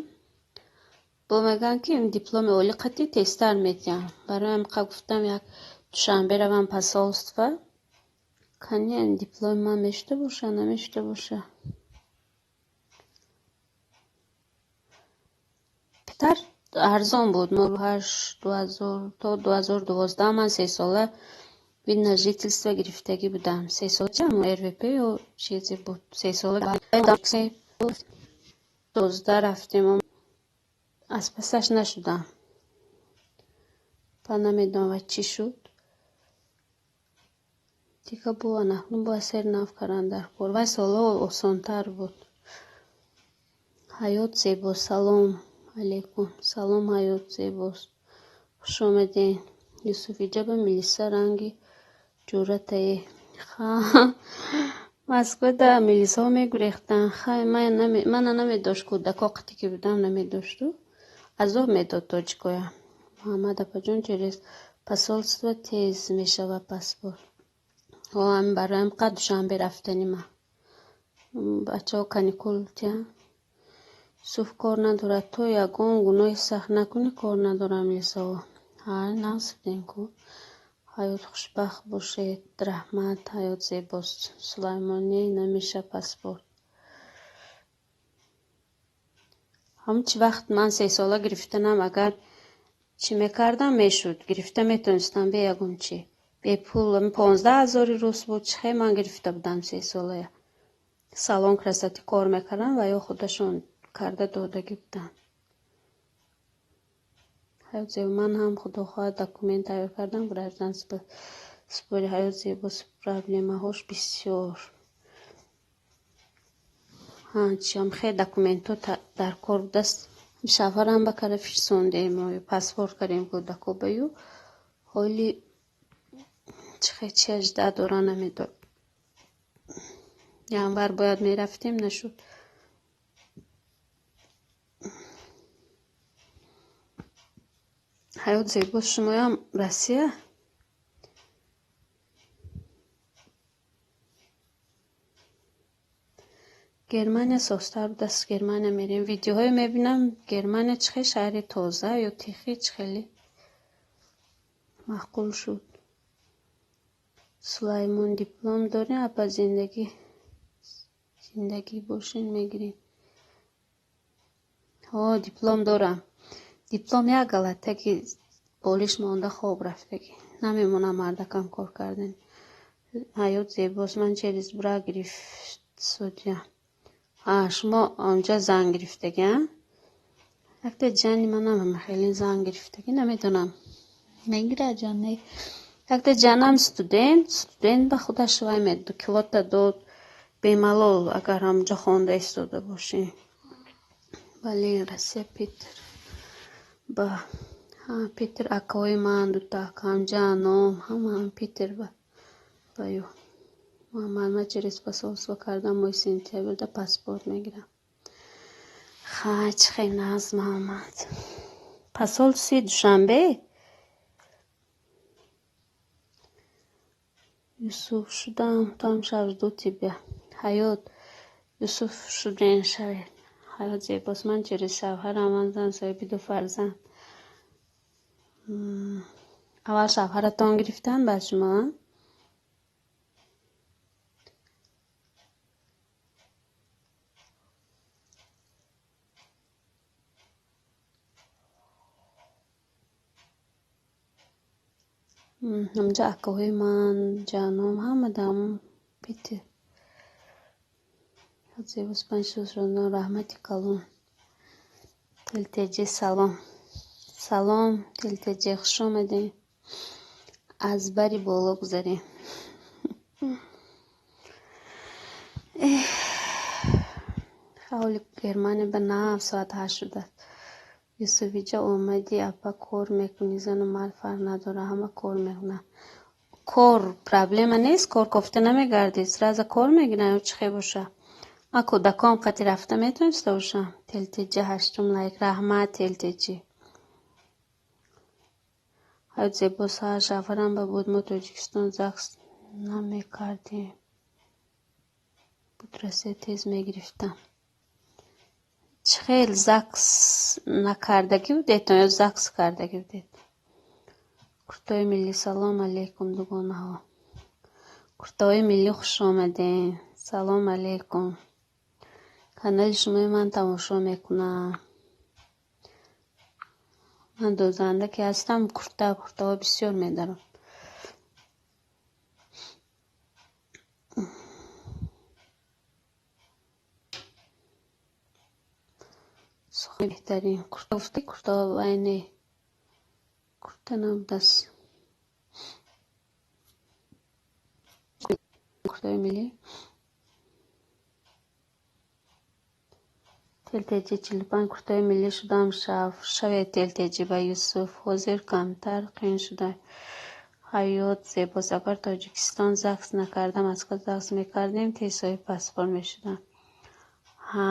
Бо мегӯянд ки дипломи олӣ қатъи тезтар метиҳам. Барои ҳамиқа гуфтам як душанбе равам посольство. Кани дипломи ман мешуда боша, намешуда боша. Петар арзон буд. 08 2000 то 2012 ман 3 сола Вид на жительство гирифтагӣ будам. 3 сола чам РВП ё чизе буд. 3 сола 12 рафтем. Аз пасаш нашудам. Па намедонам ва чӣ шуд. Дига бо анакнун бояд сер нав кардан дар кор. Вай солҳо осонтар буд. Ҳаёт зебо. Салом алейкум. Салом, Ҳаёт зебост. Хуш омадед. Юсуф иҷаба милиса ранги ҷуръатае. Ха, Москвада милисаҳо мегурехтанд. Хай, мана намедошт, кӯдако қати ки будам намедошту. Азоб медод тоҷикоя. Муҳаммад апаҷон, через посольство тез мешавад паспорт. Ҳо, ҳамин барои ҳам Душанбе рафтани ман. Бачаҳо каникул тиҳанд. Юсуф кор надорад. То ягон гуноҳи сахт накунӣ, кор надорад милисаҳо. Ҳа, нағз будем ку. Ҳаёт хушбахт бошед. Раҳмат, Ҳаёт зебост. Сулаймонӣ намеша паспорт. Ҳамон чи вақт ман 3 сола гирифтанам, агар чӣ мекардам, мешуд. Гирифта метонистам бе ягон чӣ. Бепул 15 ҳазори рус буд. Чӣ хел ман гирифта будам 3 солая. Салон красоты кор мекардам ва ё худашон карда додагӣ буданд. Ҳаёт зебо, ман ҳам худо хоҳад документ тайёр кардам, гражданство спори. Ҳаёт зебо, проблемаҳош бисёр. Чиам хел документҳо дар кор будааст. Шавҳарам ба кара фирсондем, паспорт кардем кӯдако ба ю. Ҳоли чӣ хел чи ажда дора, намедонам. Январ бояд мерафтем, нашуд. Ҳаёт зебо, шумоям Россия? Германия созтар будааст, Германия мерем. Видеоҳое мебинам, Германия чӣ хел шаҳри тоза ё тихӣ, чӣ хеле маъқул шуд. Сулаймон, диплом дорем, апа, зиндагӣ бошен мегирем. Ҳо, диплом дорам. Диплом як галатаги болиш монда, хоб рафтагӣ. Намемонам мардакам кор кардан. Ҳаёт зебост, ман через брак гирифт судя. А, шумо онҷа зан гирифтагӣ, а? Якта ҷани манам хеле зан гирифтагӣ, намедонам. Мегирад ҷан, не. Якта ҷанам студент, студент ба худаш вай квота дод бемалол, агар ҳамонҷо хонда истода бошӣ. Бале, Россия, Питер. Ба Питер акаҳои ман, дута акаам, ҷаном, ҳамаам Питер ба ба ю. Муҳаммад, ман через посольство кардам, моҳи сентябрда паспорт мегирам. Хай, чӣ хел нағз, Муҳаммад. Посольствои Душанбе? Юсуф шудам, там шаб жду тебя. Ҳаёт, Юсуф шуден шавед. Ҳаёт зебост, ман через шавҳарам, ман зан соҳиби ду фарзанд. Аввал шавҳаратон гирифтанд, баъд шумо, а? Ҳамҷа акаҳои ман, ҷаном, ҳама дар Питер. Ҳаёт зебост, панҷ раҳмати калон. Телтеҷи, салом. Салом, Телтеҷи, хуш омадед. Аз бари боло гузарем. Эҳ, ҳоли Германия ба нав соат 8 шудааст. Юсуф, иҷа омадӣ, апа, кор мекунӣ, зану мард фарқ надорад, ҳама кор мекунанд. Кор проблема нест, кор кофта намегардӣ, сразу кор мегиранд ё чӣ хел боша? Ман кӯдаком қати рафта метавониста бошам? Телтеҷи, ҳаштум лайк, раҳмат, Телтеҷи. Ҳаёт зебо, саҳар шавҳарам ба буд, мо Тоҷикистон ЗАГС намекардем. Буд Россия тез мегирифтам. Чӣ хел ЗАГС накардагӣ будед ё ЗАГС кардагӣ будед? Куртои миллӣ, салом алейкум, дугонаҳо. Куртаҳои миллӣ, хуш омадед. Салом алейкум. Канали шумои ман тамошо мекунам. Ман дозанда ки ҳастам, курта, куртаҳо бисёр медарам. Беҳтарин. Курта гуфтӣ, курта вай не. Курта набудааст. Куртаи миллӣ. Телтеҷи 45 куртаи миллӣ шудам шав. Шаве Телтеҷи ба Юсуф. Ҳозир камтар қиин шуда. Ҳаёт зебост. Агар Тоҷикистон ЗАГС накарда Москва ЗАГС мекардем, тез соҳиби паспорт мешудам. Ҳа.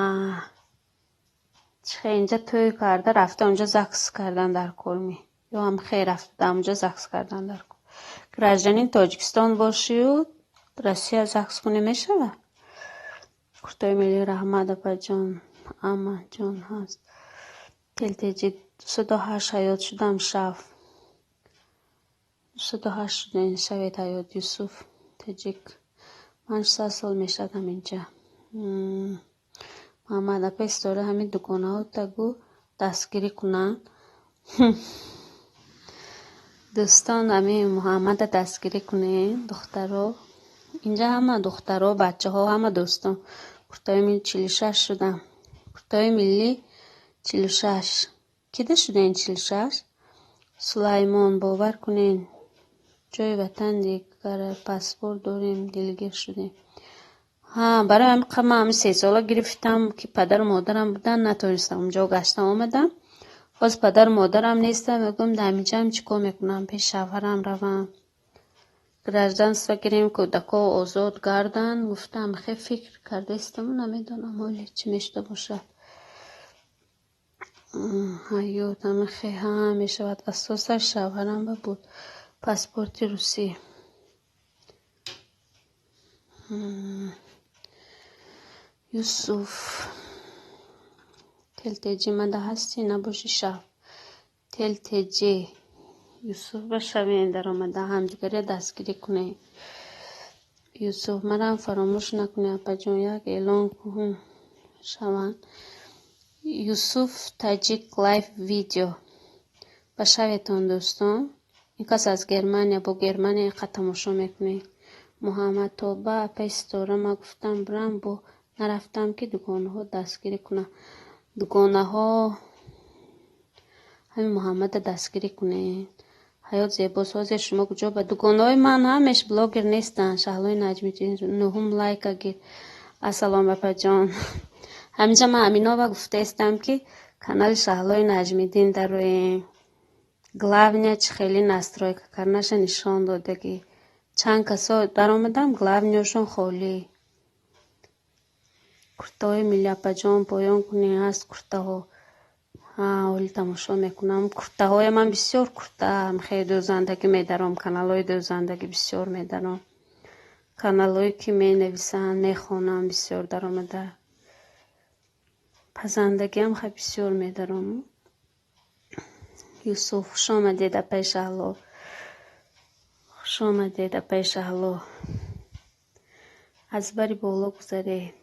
Чихе инҷа тӯй карда рафта онҷо ЗАГС кардан дар кор ми. Ё ҳам хе рафта онҷо ЗАГС кардан дар кор. Гражданин Тоҷикистон бошию Россия ЗАГС кунӣ мешавад? Куртаи миллӣ раҳмат апаҷон. Амаҷон ҳаст. Телтеҷи 208 ҳаёт шудам шав. 208 шудем шавед ҳаёт Юсуф таҷик. Ман 6 сол мешавад ҳаминҷа. Муҳаммад апаи Ситора ҳамин дугонаҳо тагу дастгирӣ кунанд. Дӯстон, ҳамин Муҳаммада дастгирӣ кунед, духтаро. Инҷа ҳама духтаро, бачаҳо, ҳама дӯстон. Куртаи миллӣ 46 шудам. Куртаи миллӣ 46. Кида шудем 46? Сулаймон, бовар кунед, ҷои ватан дигар паспорт дорем, дилгир шудем. Ҳа, барои ҳамин ман ҳамин 3 сола гирифтам, ки падару модарам буданд, натонистам онҷо гаштам омадам. Ҳозир падару модарам нестам, мегӯям дар ҳаминҷаам чӣ кор мекунам, пеши шавҳарам равам. Гражданство гирем, кӯдакҳо озод гарданд. Гуфтам, хе фикр кардаистаму намедонам ҳоле чӣ мешуда бошад. Ҳаёт ҳама хе ҳа мешавад. Асосаш шавҳарам ба буд паспорти русӣ. Юсуф. Телтеҷи мада ҳастӣ набошӣ шав. Телтеҷи. Юсуф ба шавем даромада ҳамдигаря дастгирӣ кунед. Юсуф марам фаромӯш накунед апаҷон, як эълон кун шаванд. Юсуф Таҷик лайв видео. Ба шаветон дӯстон. Ин кас аз Германия, бо Германия инқадр тамошо мекунед. Муҳаммад Тоба апаи Ситора ма гуфтам бирам бо нарафтам ки дугонаҳо дастгирӣ кунам. Дугонаҳо ҳамин Муҳаммада дастгирӣ кунед. Ҳаёт зебост. Ҳозир шумо куҷо ба дугонаҳои ман ҳамеш блогер нестанд. Шаҳлои Наҷмиддин нуҳум лайка гир. Ассалом апаҷон. Ҳаминҷа ман Аминова гуфтаистам, ки канали Шаҳлои Наҷмиддин дароем. Главная чӣ хеле настройка карданаша нишон додагӣ. Чанд касо даромадам, главныйошон холӣ. Куртаҳои миллӣ апаҷон поён кунед, ҳаст куртаҳо. Ҳа, ҳоли тамошо мекунам. Куртаҳоя ман бисёр курта хеле дӯзандагӣ медаром, каналҳои дӯзандагӣ бисёр медаром. Каналҳое ки менависанд, мехонам бисёр даромада. Пазандагиам хай бисёр медаром. Юсуф, хуш омадед апаи Шаҳло. Хуш омадед апаи Шаҳло. Аз бари боло гузаред.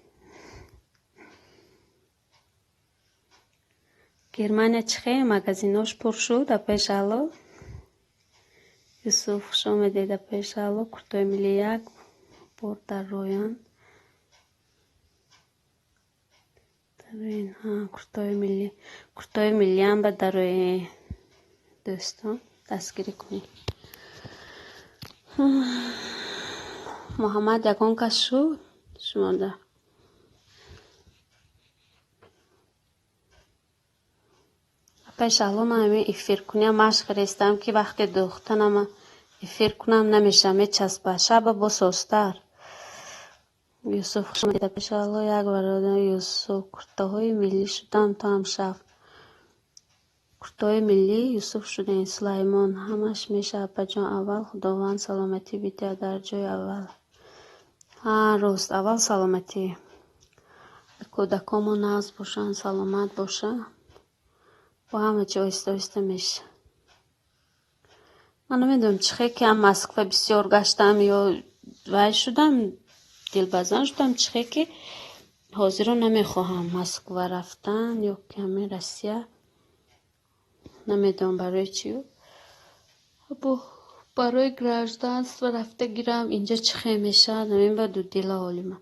Германия чӣ хел магазинош пур шуд апаи Шаҳло? Юсуф, хуш омадед апаи Шаҳло. Куртои миллӣ як бор дароянд. Дароен, ҳа, куртои миллӣ. Куртои миллиам ба дароен. Дӯстон, дастгирӣ кунед. Муҳаммад ягон кас шуд шумода? Апаи Шаҳло ман ҳамин эфиркуниам машқ рестам, ки вақте духтанама эфир кунам намешавам, мечаспад. Шаба бо созтар. Юсуф, хуш омадед апаи Шаҳло. Як бародар Юсуф, куртаҳои миллӣ шудам то ҳам шав. Куртаҳои миллӣ Юсуф шудем. Сулаймон, ҳамаш мешавад апаҷон. Аввал Худованд саломатӣ бидиҳад дар ҷои аввал. Ҳа, рост, аввал саломатӣ. Кӯдакомо нағз бошанд, саломат бошанд. Бо ҳама чи оҳиста оҳиста мешавад. Ман намедонам чӣ хел ки ҳам Москва бисёр гаштам ё вай шудам, дилбазан шудам, чӣ хел ки ҳозиро намехоҳам Москва рафтан ё ки ҳамин Россия. Намедонам барои чӣ. Бо барои гражданство рафта гирам, инҷа чӣ хел мешавад, ҳамин ба дудила ҳоли ман.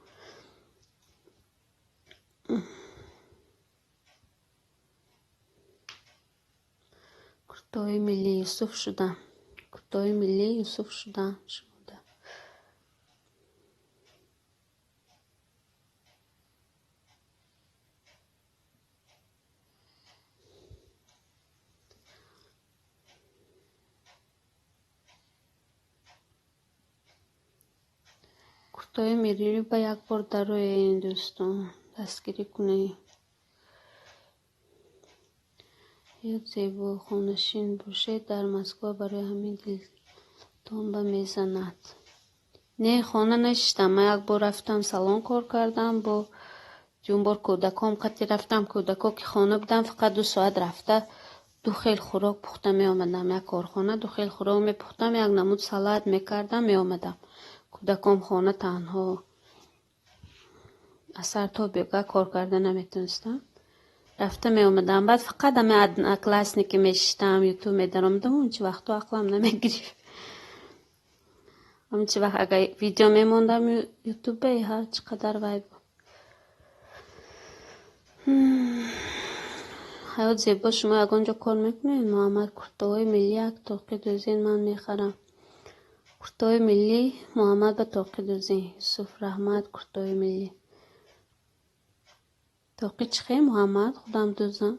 Куртаҳои миллӣ Юсуф шудам. Куртаҳои миллӣ Юсуф шудам. Шуда. Куртаҳои миллиро ба як бор дароед, дӯстон, дастгирӣ кунед. Ҳаёт зебо, хонашин бошед, дар Москва барои ҳамин дилтон ба мезанад. Не, хона нанишастам. Ман як бор рафтам салон кор кардам, бо дуюм бор кӯдаком қати рафтам. Кӯдако ки хона будам, фақат 2 соат рафта ду хел хӯрок пухта меомадам. Як корхона ду хел хӯрок мепухтам, як намуд салат мекардам, меомадам. Кӯдаком хона танҳо аз сар то бега кор карда наметонистам. Рафта меомадам. Баъд фақат ҳами Одноклассники мешиштам, Ютуб медаромадам, унчи вақтҳо ақлам намегирифт. Ҳамчи вақт агар видео мемондам Ютубе, ҳа, чӣ қадар вай буд. Ҳаёт зебо, шумо ягон ҷо кор мекунед? Муҳаммад, куртаҳои миллӣ як тоқӣ дӯзен, ман мехарам. Куртаҳои миллӣ Муҳаммад ба тоқӣ дӯзен. Юсуф, раҳмат, куртаҳои миллӣ. Тоқӣ чӣ хел, Муҳаммад? Худам дӯзам.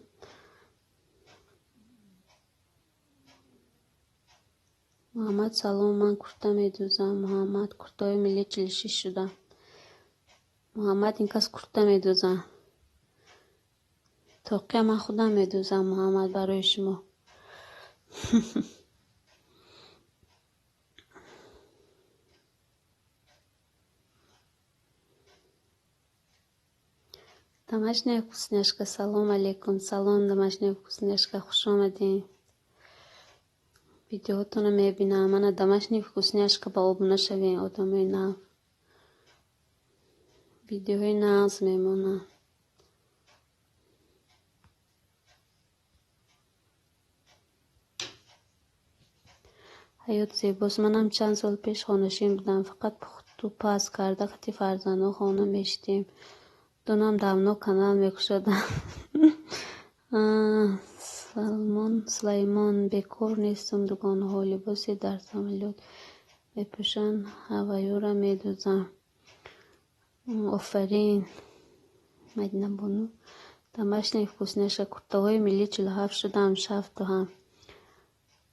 Муҳаммад, салом, ман курта медӯзам. Муҳаммад, куртаҳои миллӣ 46 шудам. Муҳаммад, ин кас курта медӯзам. Тоқия ман худам медӯзам, Муҳаммад, барои шумо. Домашняя вкусняшка, салом алейкум. Салом, домашняя вкусняшка, хуш омадед. Видеоҳотонро мебинам. Мана домашняя вкусняшка ба обуна шавед, одамои нав. Видеоҳои нағз мемонанд. Ҳаёт зебост. Манам чанд сол пеш хонашин будам. Фақат пухту паз карда қати фарзандон хона мешидем. Донам давно канал мекушодам. Салмон Сулаймон, бекор нестам, дугонаҳо. Либосе дар самолёт мепӯшанд, ҳаваюра медӯзам. Офарин, Мадинабону. Домашняя вкусняшка, куртаҳои миллӣ 47 шудам, шафту ҳам.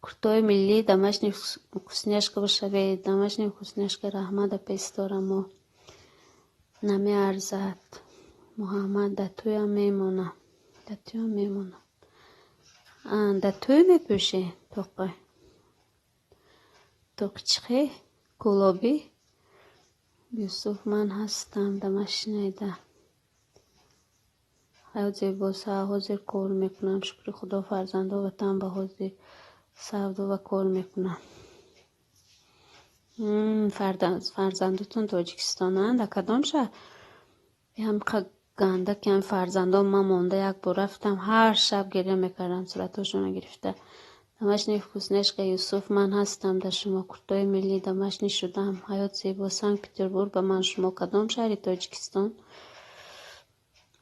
Куртаҳои миллӣ домашняя вкусняшка бошавед. Домашняя вкусняшка, раҳмат, апесторамо. Намеарзад. Муҳаммад, дар тӯям мемонам. Дар тӯям мемонам. Дар тӯй мепӯшӣ тоқи? Тоқи чӣ хел? Кӯлобӣ? Юсуф, ман ҳастам дар машинаида. Ҳаёт зебост. Ҳа, ҳозир кор мекунам. Шукри Худо, фарзандо ватан ба ҳозир савдо ва кор мекунам. Фарзандотон Тоҷикистонанд? Дар кадом шаҳр? Ҳамқа ганда ки ҳами фарзандон ман монда як бор рафтам, ҳар шаб гиря мекардам, суратҳошонро гирифта. Домашняя вкусняшка, Юсуф, ман ҳастам дар шумо. Куртаҳои миллӣ домашний шудам. Ҳаёт зебо, Санкт-Петербург ба ман шумо кадом шаҳри Тоҷикистон?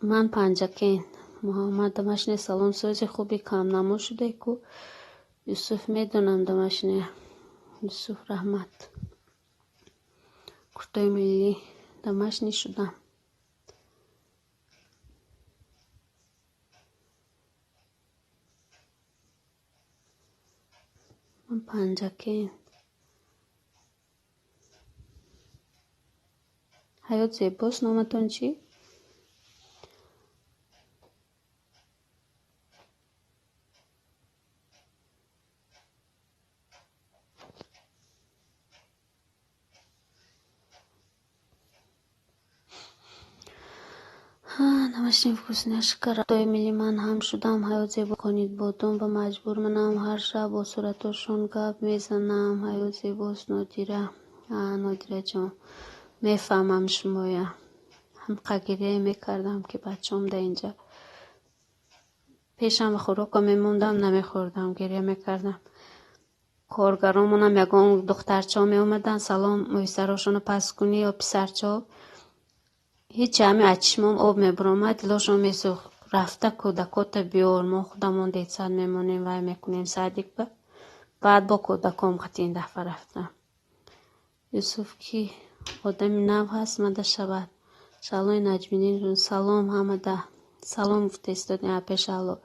Ман Панҷакент. Муҳаммад, домашний, салом, сози хуби камнамо шуде ку? Юсуф, медонам, домашняя. Юсуф, раҳмат. Куртаҳои миллӣ домашний шудам. Ман Панҷакент. Ҳаёт зебост, номатон чӣ? Домашняя вкусняшка, куртаҳои миллӣ ман ҳам шудам. Ҳаёт зебо конид бодом ба маҷбур. Манам ҳар шаб бо суратҳошон гап мезанам. Ҳаёт зебост, Нодира. Нодираҷон, мефаҳмам шумоя. Ҳамқа гиря мекардам, ки бачаам дар инҷа. Пешам хӯрока мемондам, намехӯрдам, гиря мекардам. Коргаромонам ягон духтарчаҳо меомаданд, салом, мӯйсарошонро паст кунӣ ё писарчаҳо. Ҳеҷ ҳами аз чишмом об мебаромад, дилошон месӯхт. Рафта кӯдакота биёр, мо худамон детсад мемонем, вай мекунем садик ба. Баъд бо кӯдаком қати ин дафъа рафтам. Юсуф ки одами нав ҳаст, мада шавад. Шаҳлои Наҷмиддин, салом ҳамада. Салом гуфта истодем апе Шаҳло.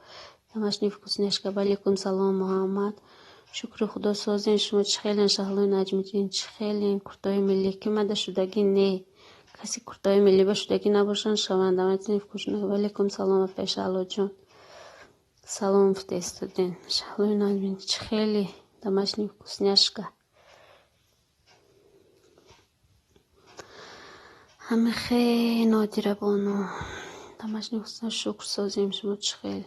Домашний вкусняшка, валейкум салом, Муҳаммад. Шукри Худо, созен, шумо чӣ хелен, Шаҳлои Наҷмиддин, чӣ хелен, куртои миллӣ ки мада шудагӣ не. Каси куртои миллӣ ба шудагӣ набошанд, шаванд. Домашний вкусняшка, валейкум салом, апе Шаҳлоҷон. Салом гуфта истодем. Шаҳлои Наҷмиддин, чӣ хеле, домашний вкусняшка. Ҳами хе Нодира бону. Домашний вкусняшка, шукр созем, шумо чӣ хел.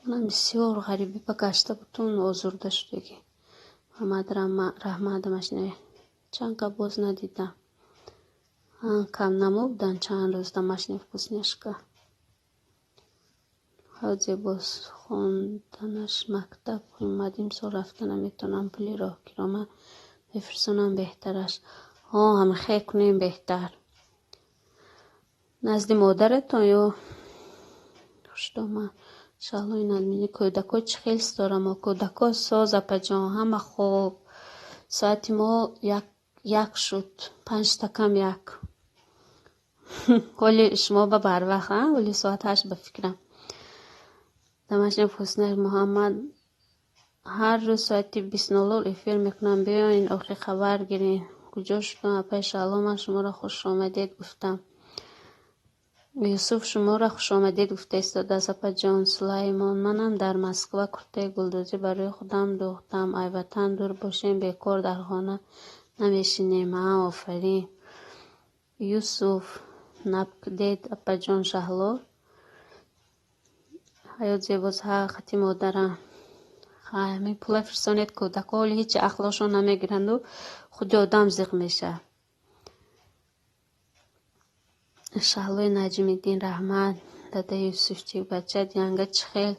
Манам бисёр ғарибӣ ба гашта бутун озурда шудагӣ. Муҳаммад раҳмат, домашний. Чанд ка боз надидам. Кам намобудан чанд рӯз домашний вкусняшка. Ҳозе боз хонданаш мактаб омад, имсол рафта наметавонам, пули роҳкирома мефирсонам беҳтараш. Ҳо, ҳами хе кунем беҳтар. Назди модаратон ё хушдомад. Шаҳлои Наҷмиддин, кӯдако чӣ хел сторамо? Кӯдако соз, апаҷон, ҳама хоб. Соати мо як шуд, панҷта кам як. Ҳоли шумо ба барвақт, а? Ҳоли соат 8 ба фикрам. Домашний вкусняшка Муҳаммад, ҳар рӯз соати 20:00 эфир мекунам, биёин охи хабар гирен. Куҷо шудам, апаи Шаҳло, ман шуморо хушомадед гуфтам. Юсуф шуморо хушомадед гуфта истодааст, апаҷон. Сулаймон, манам дар Москва куртаи гулдӯзӣ барои худам дӯхтам. Ай ватан дур бошем, бекор дар хона намешинем. А, офарин. Юсуф, напкдед, апаҷон Шаҳло. Ҳаёт зебоз, ҳа, хати модарам. Ҳай, ҳамин пула фирсонед, кӯдако ҳоли ҳеҷ ақлошон намегиранду худи одам зиқ мешавад. Шаҳлои Наҷмиддин, раҳмат. Дада Юсуфчик, бача янга чӣ хел?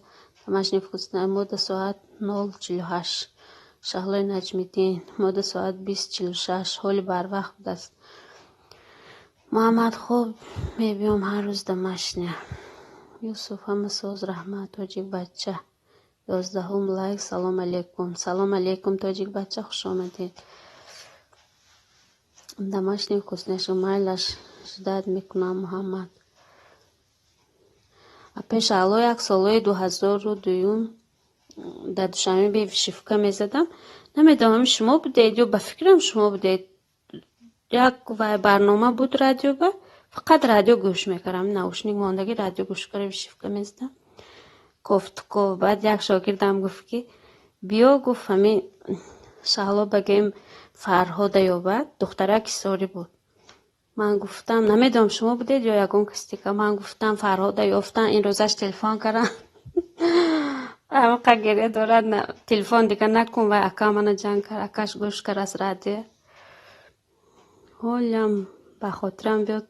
Домашний вкусняшка, мода соат 0:48. Шаҳлои Наҷмиддин, мода соат 20:46. Ҳоли барвақт будааст. Муҳаммад, хоб мебиём ҳар рӯз домашня. Юсуф, ҳама соз, раҳмат, тоҷик бача. 11-ум лайк, салом алейкум. Салом алейкум, тоҷик бача, хуш омадед. Домашний вкусняшка, майлаш, ждать мекунам, Муҳаммад. Апе Шаҳло, як солҳои 2002 дар Душанбе вишивка мезадам. Намедонам ҳами шумо будед ё ба фикрам шумо будед. Як вай барнома буд радио ба, фақат радио гӯш мекардам. Наушник мондагӣ радио гӯш карда вишивка мезадам. Кофтуков. Баъд як шогирдам гуфт ки биё, гуфт, ҳамин Шаҳло багем Фарҳода ёбад, духтарак ҳисорӣ буд. Ман гуфтам, намедонам шумо будед ё ягон кас дига, ман гуфтам Фарҳода ёфтан, ин рӯзаш телефон кардам. Ҳамақа гиря дорад, телефон дига накун, вай ака мана ҷанг кард, акаш гӯш кард аз радио. Ҳолям ба хотирам биёд,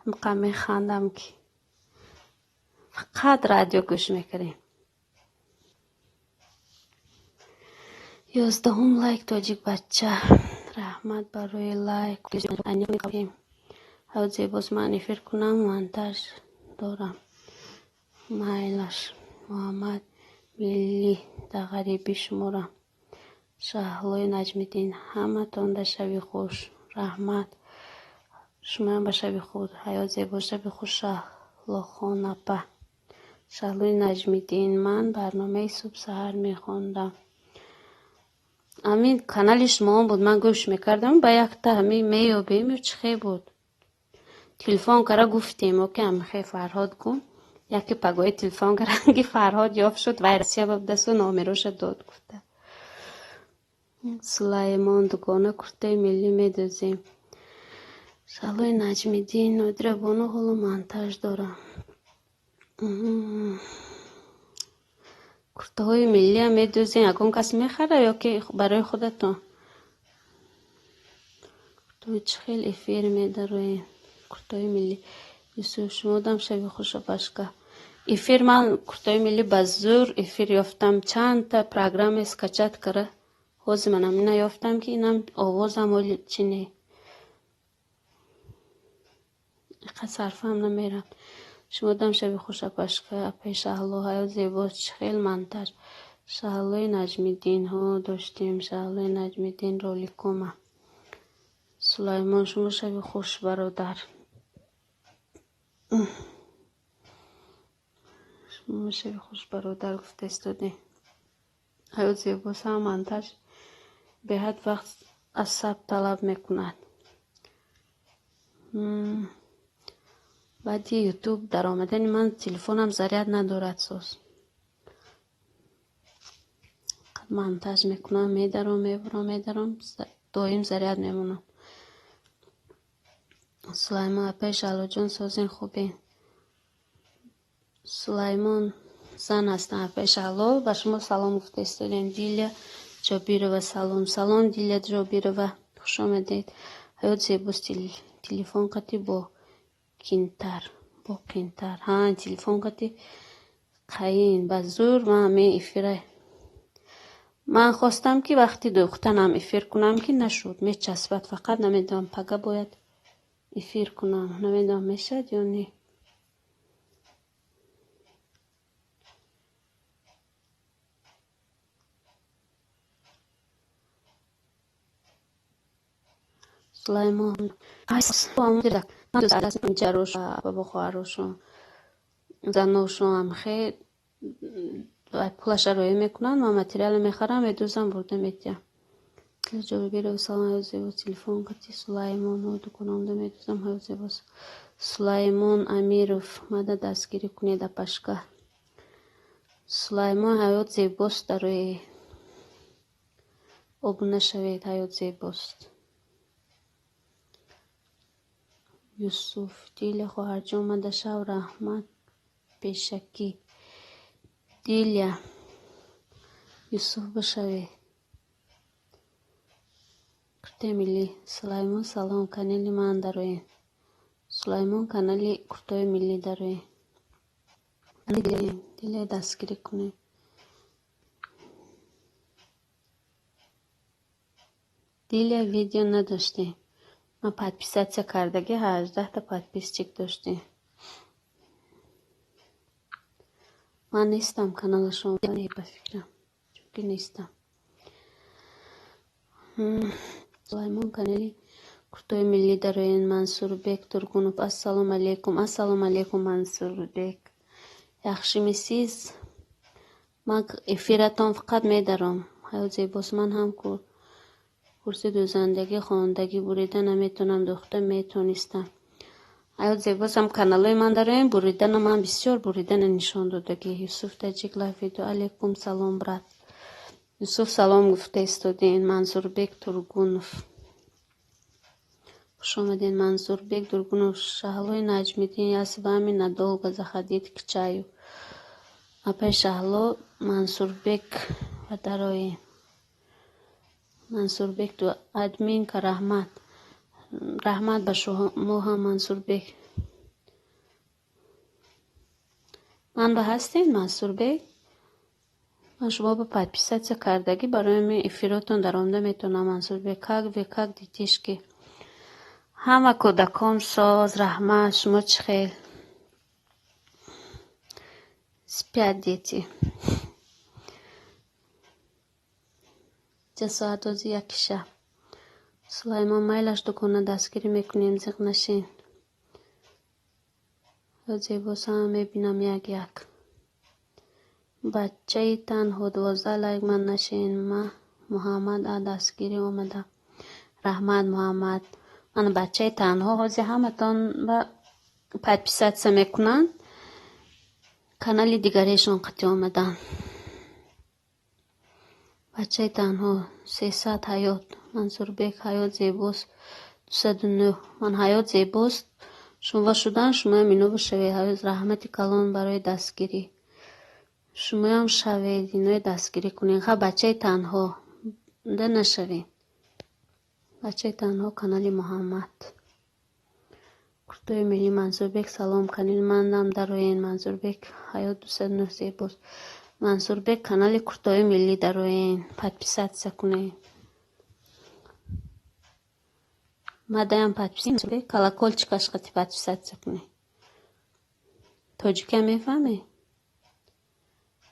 ҳамақа механдам ки фақат радио гӯш мекардем. 11-ум лайк, тоҷик бача. Раҳмат барои лайк. Ҳаёт зебоз, ман эфир кунам, монтаж дорам. Майлаш. Муҳаммад миллӣ дар ғарибӣ шуморам. Шаҳлои Наҷмиддин, ҳаматон дар шаби хуш. Раҳмат. Шумоям ба шаби худ. Ҳаёт зебоз, шаби хуш, Шаҳлохон апа. Шаҳлои Наҷмиддин, ман барномаи субҳ саҳар мехондам. Ҳамин канали шумоон буд, ман гӯш мекардам, ба якта ҳамин меёбем ё чӣ хе буд. Телефон кара гуфтем, оки ҳамихе Фарҳод гум. Яке пагоҳи телефон кара ки Фарҳод ёфт шуд, вай Россия ба будасту номероша дод гуфта. Сулаймон, дугона куртаи миллӣ медӯзем. Шаҳлои Наҷмиддин, Нодира бону, ҳоло монтаж дорам. Куртаҳои миллиам медӯзем, ягон кас мехара ё ки барои худатон? Куртаҳои чӣ хел эфир медароем? Куртаҳои миллӣ. Юсуф, шумодам шаби хуш, апашка. Эфир ман куртаҳои миллӣ ба зӯр эфир ёфтам. Чандта программе скачать кара. Ҳозир манам ина ёфтам ки инам овозам ҳоли чӣ не. Иқа сарфам намерам. Шумо дам шаби хуш, апашка, апаи Шаҳло, ҳаёт зебост, чӣ хел монтаж. Шаҳлои Наҷмиддин, ҳо доштем, Шаҳлои Наҷмиддин роликома. Сулаймон, шумо шаби хуш, бародар. Шумо шаби хуш, бародар, гуфта истодем. Ҳаёт зебост, ҳама монтаж беҳад вақт асаб талаб мекунад. Баъди ютуб даромадани ман телефонам заряд надорад соз. Монтаж мекунам, медаром, мебурам, медаром, доим заряд мемонам. Сулаймон, апаи Шаҳлоҷон, созин, хубен. Сулаймон зан ҳастам, апаи Шаҳло, ба шумо салом гуфта истодем. Диля Ҷобирова, салом. Салом, Диля Ҷобирова, хуш омадед. Ҳаёт зебост, телефон қати бо кинтар, бо қинтар. Ҳа, телефон қати қаин. Ба зӯр ман ҳамин эфира ман хостам, ки вақти духтанам эфир кунам, ки нашуд, мечаспад фақат. Намедонам, пага бояд эфир кунам, намедонам, мешавад ё не. Сулаймон, бобо, хоҳарошон, заношон ҳамхе пулаша роӣ мекунанд, ман материале мехарам, медӯзам, бурда метиҳам. Ҷобиров, салом, ҳаёт зебост, телефон қати Сулаймон, дукономда медӯзам, ҳаёт зебост. Сулаймон Амиров, мада дастгирӣ кунед, апашка. Сулаймон, ҳаёт зебост, дарои обуна шавед, ҳаёт зебост. Юсуф, Диля хоҳарҷон, мада шав, раҳмат пешакӣ. Диля, Юсуф бошавед. Куртаи миллӣ. Сулаймон, салом, канали ман дароед. Сулаймон, канали Куртои миллӣ дароед. Диля, дастгирӣ кунед. Диля, видео надоштем. Ман подписаться кардагӣ, 18-та подписчик доштем. Ман нестам каналашон, ба фикрам, чунки нестам. Сулаймон, канали Куртои миллӣ дароед. Мансурбек Тургунов, ассалому алайкум. Ассалому алайкум, Мансурбек. Яхшимисиз? Ман эфиратон фақат медаром. Ҳаёт зебост, ман ҳам курси дӯзандагӣ, хондагӣ бурида наметавонам, духта метонистам. Ҳаёт зебостам, каналҳои ман дароем, буридана ман бисёр буридана нишон додагӣ. Юсуф Таҷик лайв видео. Алайкум салом, брат. Юсуф, салом гуфта истодем. Мансурбек Тургунов. Хуш омадед, Мансурбек Тургунов. Шаҳлои Наҷмиддин, я с вами надолго, заходить к чаю. Апаи Шаҳло, Мансурбек ва дароем. Мансурбек ту админка, раҳмат. Раҳмат ба шумо ҳам, Мансурбек. Ман ба ҳастед, Мансурбек? Ман шумо ба подписаться кардагӣ, барои ҳамин эфиротон даромада метавонам, Мансурбек. Как вы, как детишки? Ҳама кӯдакон соз, раҳмат. Шумо чӣ хел? Спят дети. Ча соат ози яки шаб. Сулаймон, майлаш, дукона дастгирӣ мекунем, зиқ нашин. Зебосам мебинам як як. Бачаи танҳо 12 лайк ман нашин. Ма Муҳаммад а дастгирӣ омадам. Раҳмат, Муҳаммад. Ман бачаи танҳо ҳозир ҳаматон ба подписаться мекунанд. Канали дигарешон қатӣ омаданд. Бачаи танҳо 300 ҳаёт. Мансурбек, ҳаёт зебост, 209. Ман ҳаёт зебост. Шумо шудан, шумоям ино бошавед. Ҳаёт, раҳмати калон барои дастгирӣ. Шумоям шавед, иное дастгирӣ кунед. Ха, бачаи танҳо да нашавед. Бачаи танҳо, канали Муҳаммад. Куртои миллӣ. Мансурбек, салом, канали манам дароен. Мансурбек, ҳаёт 209 зебост. Мансурбек, канали Куртои миллӣ дароен, подписаться кунед. Мадаям подписаться, колокольчикаш қати подписаться кунед. Тоҷикия мефаҳмед?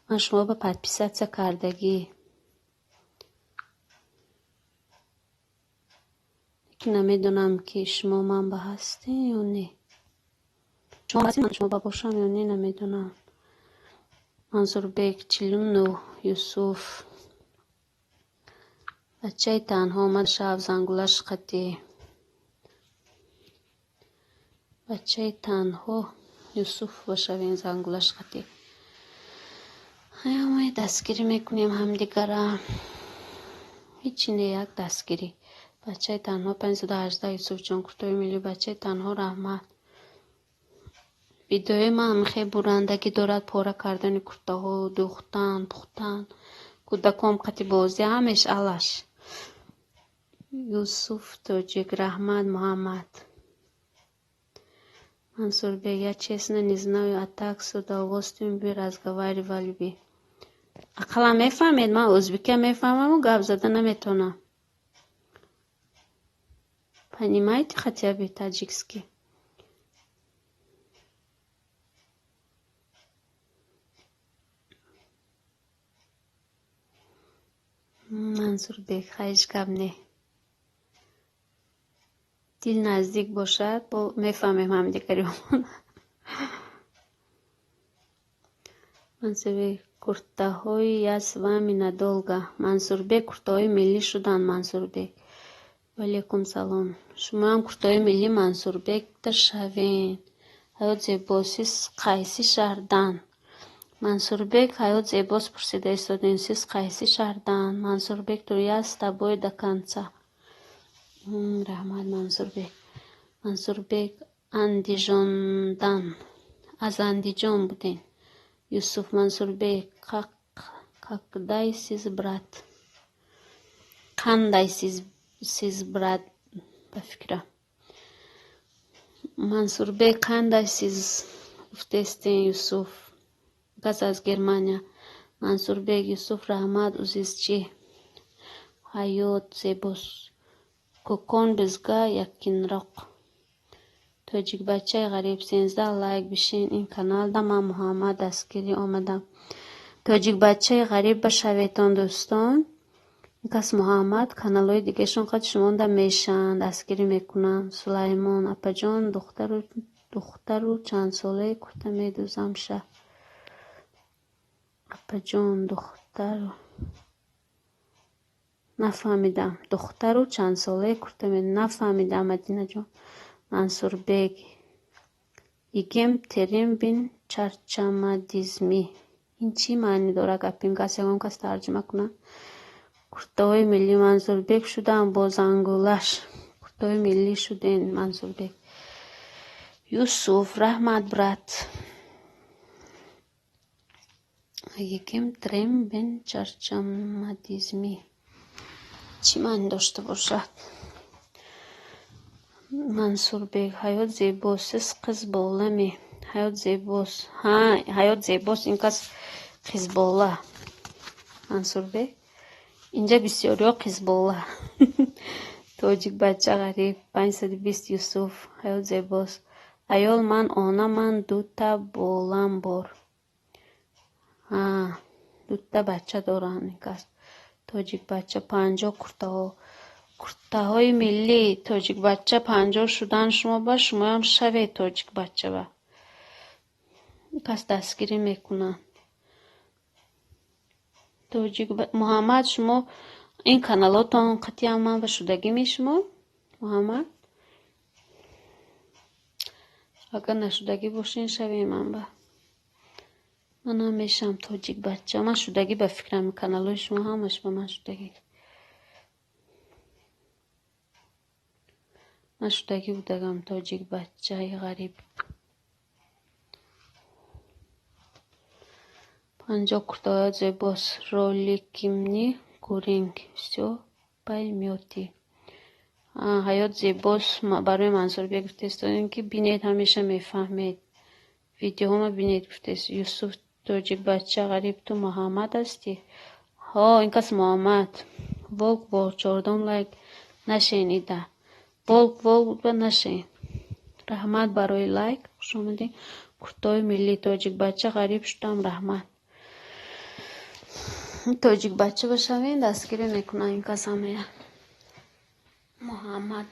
Ман шумо ба подписаться кардагӣ. Лекин намедонам, ки шумо ман ба ҳастед ё не. Шумо ҳастед, ман шумо ба бошам ё не, намедонам. Мансурбек 49, Юсуф. Бачаи танҳо омад шаб зангулаш қатӣ. Бачаи танҳо Юсуф бошавем зангулаш қатӣ. Ҳамаи дастгирӣ мекунем ҳамдигара. Ҳечи не, як дастгирӣ. Бачаи танҳо 518, Юсуфҷон, куртои миллӣ, бачаи танҳо, раҳмат. Видеои ман хеле бурандагӣ дорад, пора кардани куртаҳо, дӯхтан, пухтан, кӯдаком қати бозӣ, ҳамеш алаш. Юсуф тоҷик, раҳмат, Муҳаммад. Мансурбек, я честно не знаю, а так с удовольствием бы разговаривали бы. Ақаллан мефаҳмед, ман ӯзбекия мефаҳмаму гап зада наметавонам. Понимаете хотя бы таджикский? Мансурбек, ҳеҷ гап не. Дил наздик бошад, бо мефаҳмем ҳамдигариёмон. Мансурбек, куртаҳои я с вами надолго. Мансурбек, куртаҳои миллӣ шуданд, Мансурбек. Ваалайкум салом. Шумоам куртаҳои миллӣ, Мансурбекта шавен. Ҳаёт зебост, сиз қайси шаҳрдан? Мансурбек, ҳаёт зебост пурсида истодем, сиз қайси шаҳрдан? Мансурбек, то я с тобой до конца. Раҳмат, Мансурбек. Мансурбек, Андижондан. Аз Андиҷон будем. Юсуф, Мансурбек, қақдайсиз, брат? Қандайсиз, сиз, брат, ба фикрам. Мансурбек, қандайсиз гуфтестен, Юсуф. Кас аз Германия. Мансурбек, Юсуф, раҳмат, узизчи. Ҳаёт зебост. Кокон бизга якинроқ. Тоҷикбачаи ғариб, 13 лайк бишин ин каналда, ман Муҳаммад дастгирӣ омадам. Тоҷикбачаи ғариб башаветон, дӯстон. Ин кас Муҳаммад, каналҳои дигаашон қад шумонда мешанд, дастгирӣ мекунанд. Сулаймон, апаҷон, духтару чандсолаи курта медӯзам ша. Апаҷон, духтару нафаҳмидам. Духтару чандсолаи курта нафаҳмидам, Мадинаҷон. Мансурбек, игем терим бин чарчамадизми. Ин чӣ маънӣ дорад гапи ин кас, ягон кас тарҷума кунад? Куртаҳои миллӣ, Мансурбек шудам бо зангулаш. Куртаҳои миллӣ шуден, Мансурбек. Юсуф, раҳмат, брат. Егем трем бин чарчамадизми. Чӣ маънӣ дошта бошад? Мансурбек, ҳаёт зебост, сиз қиз боламе? Ҳаёт зебост. Ҳа, ҳаёт зебост, ин кас қизбола. Мансурбек, инҷа бисёриҳо қизбола. Тоҷикбача ғариб, 520, Юсуф, ҳаёт зебост. Аёл ман она ман дута болам бор. Ҳа, дута бача доранд ин кас. Тоҷикбача 50 куртаҳо. Куртаҳои миллӣ, тоҷикбача 50 шудан шумо ба, шумоям шавед тоҷикбача ба. Ин кас дастгирӣ мекунанд. Тоҷик Муҳаммад, шумо ин каналотон қатъиян ман ба шудагӣ мешумо? Муҳаммад? Агар нашудагӣ бошен, шавем ман ба. Манам мешавам тоҷикбача. Ман шудагӣ ба фикрам, каналҳои шумо ҳамаш ба ман шудагӣ. Ман шудагӣ будагам тоҷикбачаи ғариб. 50 куртаҳои зебост. Роликимни кӯринг. Всё поймёте. Ҳаёт зебост барои Мансурбек гуфтестодем, ки бинед, ҳамеша мефаҳмед. Видеоҳома бинед гуфтест. Юсуф, тоҷикбача ғариб, ту Муҳаммад ҳастӣ? Ҳо, ин кас Муҳаммад. Волк бо 14 лайк нашенида. Волк волк ба нашед. Раҳмат барои лайк. Хуш омадед. Куртои миллии тоҷикбача ғариб шудам. Раҳмат. Тоҷикбача бошавед, дастгирӣ мекунам ин кас ҳамая. Муҳаммад.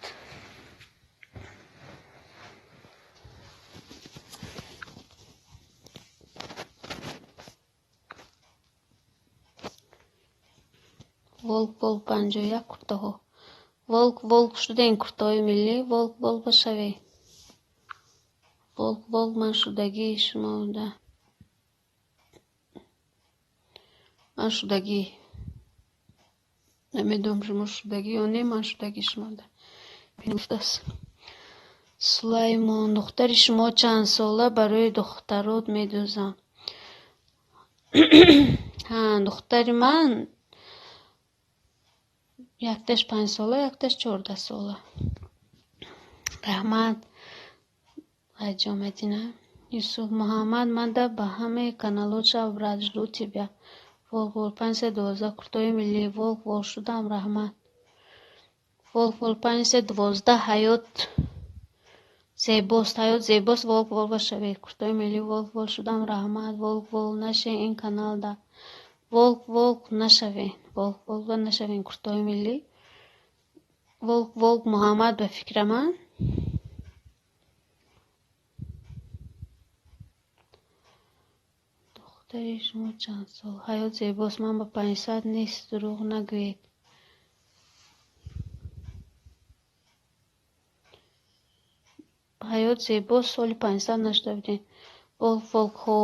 Волк волк 51 куртаҳо. Волк волк шудем куртаҳои миллӣ. Волк волк бошавед. Волк волк ман шудагии шумо да. Ман шудагӣ. Намедонам шумо шудагӣ ё не, ман шудагӣ шумо да. Гуфтааст. Сулаймон, духтари шумо чанд сола? Барои духтарот медӯзам. Ҳа, духтари ман якташ 5 сола, якташ 14 сола. Раҳмат. Ғайҷон Мадина. Юсуф Муҳаммад, ман да ба ҳамаи каналҳо шав, брат, жду тебя. Волк волк 512 куртои миллӣ. Волк волк шудам, раҳмат. Волк волк 512 ҳаёт зебост, ҳаёт зебост, волк волк бошавед. Куртои миллӣ волк волк шудам, раҳмат. Волк волк наше ин каналда. Волк волк нашавед. Волк волк нашавед куртои миллӣ. Волк волк Муҳаммад ба фикра ман. Духтари шумо чанд сол? Ҳаёт зебост, ман ба 500 нест, дурӯғ нагӯед. Ҳаёт зебост, соли 500 нашуда будем. Волк волкҳо.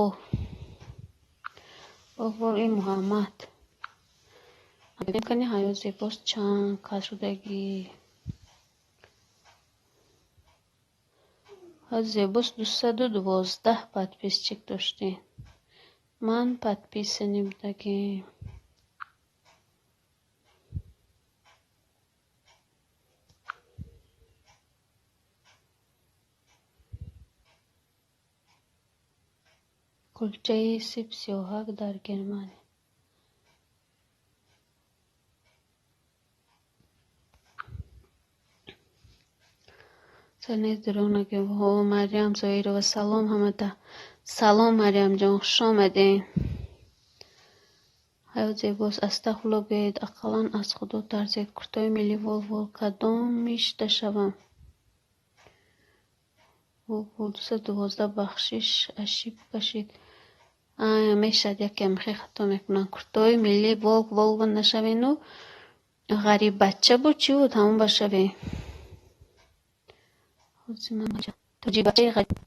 Волк волк ин Муҳаммад. Кани ҳаёт зебост чанд кас шудагӣ? Ҳаёт зебост 212 подписчик доштем. Ман подписанный будагим. Кулчаи сиб сиёҳак дар Германия. Сар нест, дурӯғ нагӯ. Ҳо, Марьям Зоирова, салом ҳамада. Салом, Марьямҷон, хуш омадед. Ҳаёт зебост, астағфирулло гӯед, ақаллан аз Худо тарсед. Куртои миллӣ волк волк кадомиш дашавам? Волк волк 212 бахшиш ошибка шид. Мешавад, якам хе хато мекунам. Куртои миллӣ волк волк нашавену ғариббача буд, чӣ буд, ҳамон башавед. Тоҷикбачаи ғариб.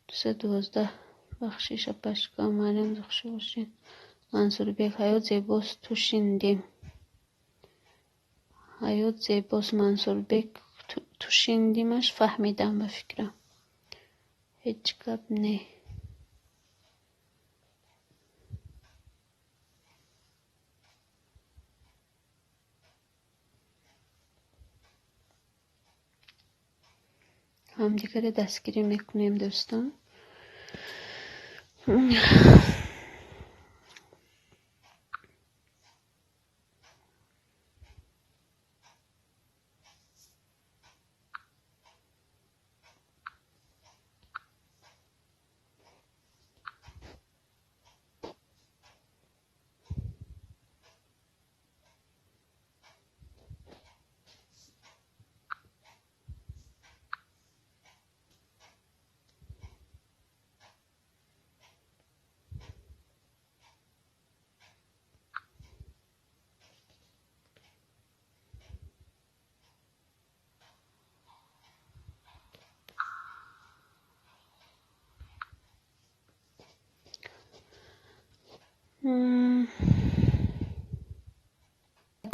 212 бахшиш апашка Марьям хуш бошед. Мансурбек, ҳаёт зебост, тушиндем. Ҳаёт зебост, Мансурбек, тушиндимаш, фаҳмидам ба фикрам. Ҳеҷ гап не. Ҳамдигаре дастгирӣ мекунем, дӯстон.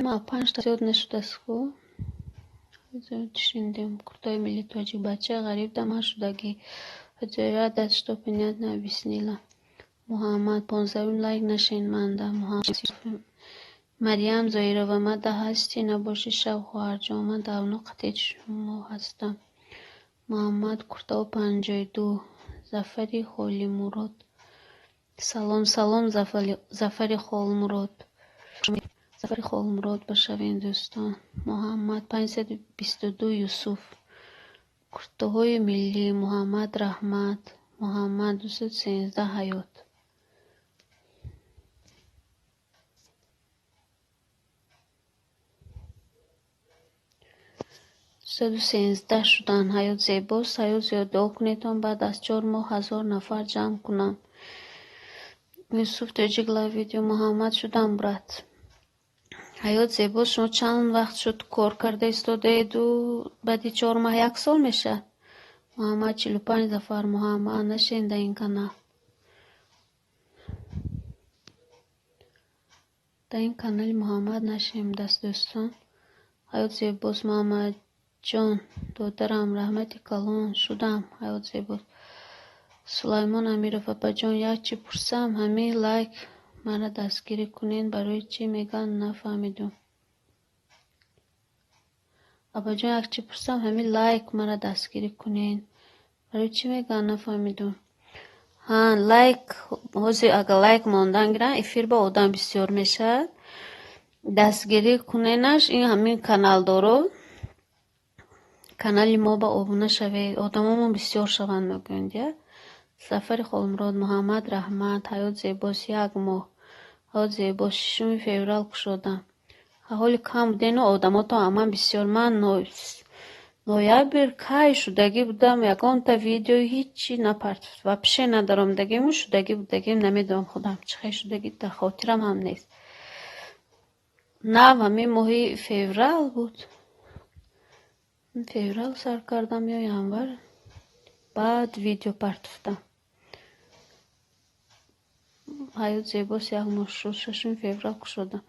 Ма панҷта зиёд нашудааст ку? Шундем. Куртои миллӣ тоҷикбачаи ғариб да ман шудагӣ. Рада, что понятно объяснила. Муҳаммад, 15-ум лайк нашен манда. Марьям Зоирова, мада ҳастӣ набошӣ шав, хоҳарҷон, ман давно қатъи шумо ҳастам. Муҳаммад, куртао 52. Зафари Холимурод. Салом, салом, Зафари Холмурод. Зафари Холмурод бошавем, дӯстон. Муҳаммад 522, Юсуф. Куртаҳои миллӣ. Муҳаммад, раҳмат. Муҳаммад 213, Ҳаёт. 213 шуданд. Ҳаёт зебост. Ҳаёт зиёд дуо кунедтон, баъд аз 4 моҳ 1000 нафар ҷамъ кунам. Юсуф Тоҷик лайв видео. Муҳаммад шудам, брат. Ҳаёт зебост. Шумо чанд вақт шуд кор карда истодаеду? Баъди 4 моҳ як сол мешавад? Муҳаммад 45, Зафар. Муҳаммад нашен дар ин канал. Дар ин канали Муҳаммад нашем, даст, дӯстон. Ҳаёт зебост. Муҳаммадҷон, додарам, раҳмати калон. Шудам. Ҳаёт зебост. Сулаймон Амиров. Апаҷон, як чӣ пурсам? Ҳамин лайк мара дастгирӣ кунед барои чӣ мегӯянд, нафаҳмидум. Апаҷон, як чӣ пурсам? Ҳамин лайк мара дастгирӣ кунед барои чӣ мегӯянд, нафаҳмидум. Ҳа, лайк ҳозир агар лайк мондан гиранд, эфир ба одам бисёр мешавад. Дастгирӣ куненаш ин ҳамин каналдоро, канали мо ба обуна шавед, одамомон бисёр шаванд, мегӯянд, я. Зафари Холмурод. Муҳаммад, раҳмат. Ҳаёт зебост, як моҳ. Ҳаёт зебост, 6 феврал кушодам. Ҳоли кам будену одамотон аман бисёр. Ман ноябр кай шудагӣ будам, ягонта видео ҳичи напартофт. Вообще надаромдагиму шудагӣ будагим, намедонам худам чӣ хел шудагӣ, дар хотирам ҳам нест. Нав ҳамин моҳи феврал буд. Феврал сар кардам ё январ, баъд видео партофтам. Ҳаёт зебост, як моҳ шуд, 6 феврал кушодам.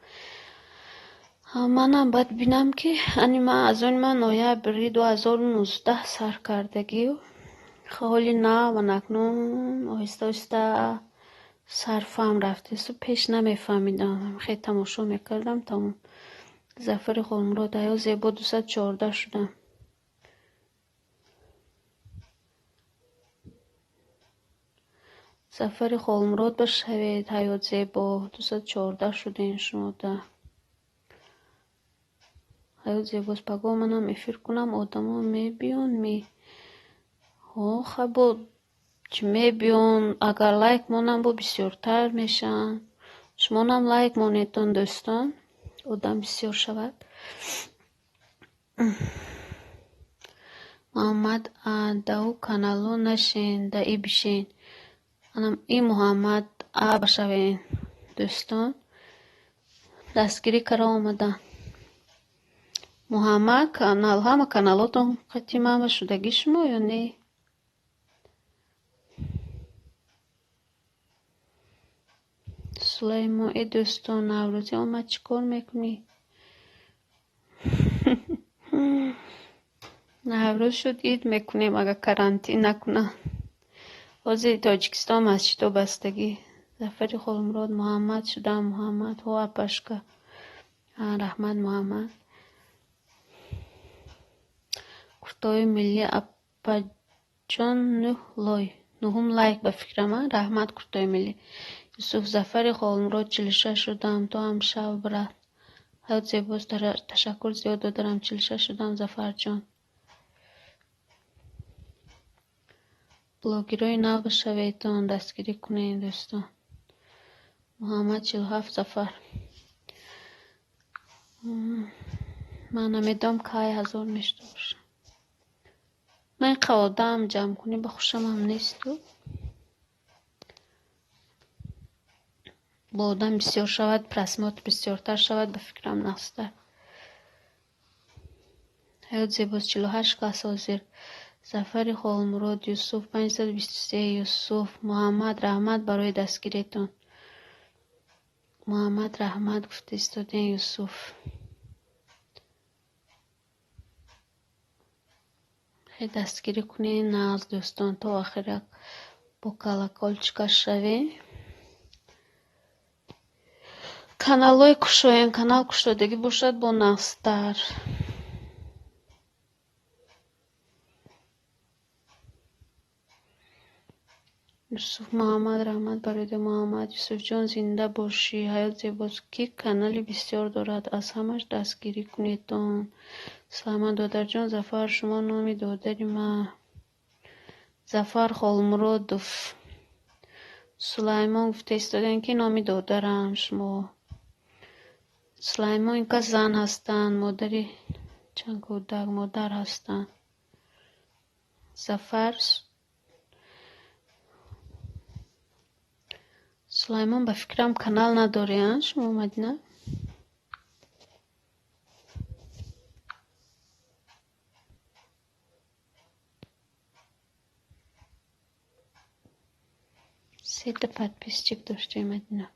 Манам баъд бинам, ки ани ман аз они ман ноябри 2019 сар кардагию ҳоли нав анакнун оҳиста оҳиста сарфаҳм рафтесу, пеш намефаҳмидам, хеле тамошо мекардам, тамом. Зафари Холмурод. Ҳаёт зебо, 214 шудам. Зафари Холмурод бошавед. Ҳаёт зебо, 214 шудем шумода. Ҳаёт зебост. Пагоҳ манам эфир кунам, одамо мебиён ми? Ҳо, хабо чӣ мебиён, агар лайк монам, бо бисёртар мешаванд. Шумонам лайк монедтон, дӯстон, одам бисёр шавад. Муҳаммад, дау канало нашен, да и бишен. И Муҳаммад а бошавен, дӯстон. Дастгирӣ кара омадам. Муҳаммад, канал, ҳама каналотон қати ман шудагӣ шумо ё не? Сулаймон. Э, дӯстон, Наврӯзӣ омад, чӣ кор мекунӣ? Наврӯз шуд, ид мекунем, агар карантин накунам. Ҳозир Тоҷикистон масҷидҳо бастагӣ. Зафари Холмурод. Муҳаммад шудам, Муҳаммад. Ҳо, апашка. Раҳмат, Муҳаммад. Куртаҳои миллӣ. Апаҷон, нӯҳ лой. Нӯҳум лайк ба фикрам, а? Раҳмат, куртаҳои миллӣ. Юсуф. Зафари Холмурод, 46 шудам. То ҳам шав, брат. Ҳаёт зебост. Ташаккур зиёд, додарам. 46 шудам, Зафарҷон. Блогерҳои нав бошаведтон, дастгирӣ кунед, дӯстон. Муҳаммад, 47, Зафар. Ман намедонам, кай 1000 мешуда бошам. Ман ин қадр одам ҷамъкунӣ ба хушамам несту. Бо одам бисёр шавад, просмотр бисёртар шавад, ба фикрам, нағзтар. Ҳаёт зебост, 48 кас ҳозир. Зафари Холмурод. Юсуф, 523, Юсуф. Муҳаммад, раҳмат барои дастгириятон. Муҳаммад, раҳмат гуфта истодем, Юсуф. Хеле дастгирӣ кунед, нағз, дӯстон, то охир як бо колокольчика шавем. Каналҳое кушоем, канал кушодагӣ бошад, бо нағзтар. Юсуф Муҳаммад, раҳмат барои Муҳаммад. Юсуфҷон, зинда бошӣ. Ҳаёт зебост, ки канали бисёр дорад, аз ҳамаш дастгирӣ кунедон. Сулаймон додарҷон, Зафар, шумо номи додари ман. Зафар Холмуродов. Сулаймон гуфта истодаем, ки номи додарам шумо. Сулаймон ин кас зан ҳастанд, модари чанд кӯдак, модар ҳастанд. Зафар Сулаймон, ба фикрам, канал надоред шумо, Мадина? Сета подписчик доштем, Мадина.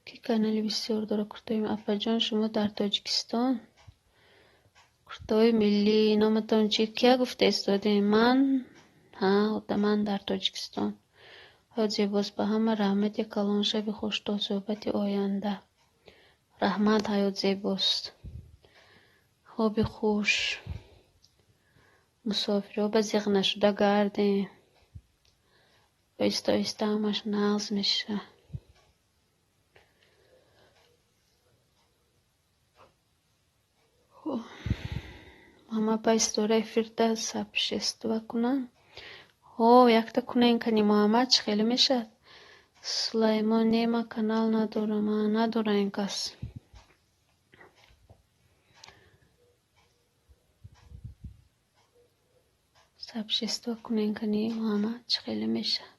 Ки канали бисёр дора куртои? Апаҷон, шумо дар Тоҷикистон? Куртои миллӣ, номатон чи? Кия гуфта истодем? Ман? Ҳа, ман дар Тоҷикистон. Ҳаёт зебост, ба ҳама раҳмати калон, шаби хуш то суҳбати оянда. Раҳмат, ҳаёт зебост. Хоби хуш. Мусофирҳо ба зиқ нашуда гардем. Оҳиста оҳиста ҳамаш нағз мешавад. Муҳаммад ба истора эфирда сообщество кунам? Ҳо, якта кунем кани, Муҳаммад, чӣ хеле мешавад? Сулаймон, не, ман канал надорам. Надора ин кас. Сообщество кунем кани, Муҳаммад, чӣ хеле мешавад?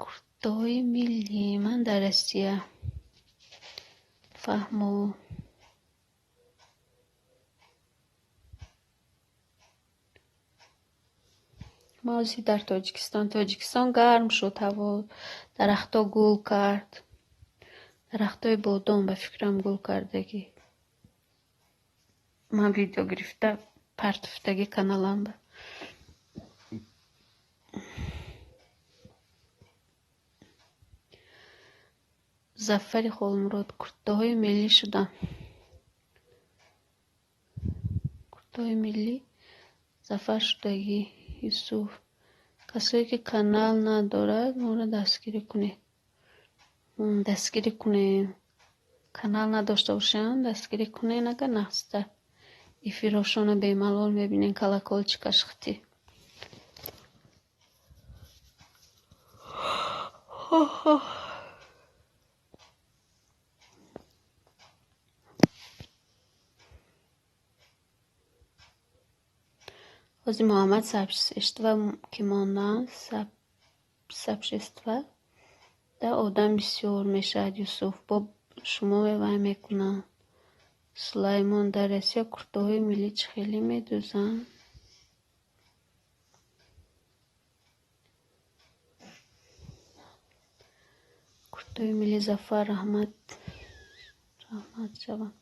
Куртои миллӣ, ман дар Россия. Фаҳмо. Ма ҳозир дар Тоҷикистон. Тоҷикистон гарм шуд ҳаво, дарахтҳо гул кард. Дарахтҳои бодом, ба фикрам, гул кардагӣ. Ман видео гирифта партофтагӣ каналамба. Зафари Холмурод, куртаҳои миллӣ шудам. Куртаҳои миллӣ Зафар шудагӣ. Юсуф, касое ки канал надорад, моро дастгирӣ кунед. Дастгирӣ кунем. Канал надошта бошанд, дастгирӣ кунед, агар нағзтар. Эфирҳошонро бемалол мебинем, колокольчикаш хити. Ҳозир Муҳаммад сообщество ки монанд, сообщество да одам бисёр мешавад, Юсуф. Бо шумо вай мекунанд. Сулаймон, дар Россия куртаҳои миллӣ чӣ хеле медӯзанд? Куртаҳои миллӣ, Зафар, раҳмат, раҳмат шавам.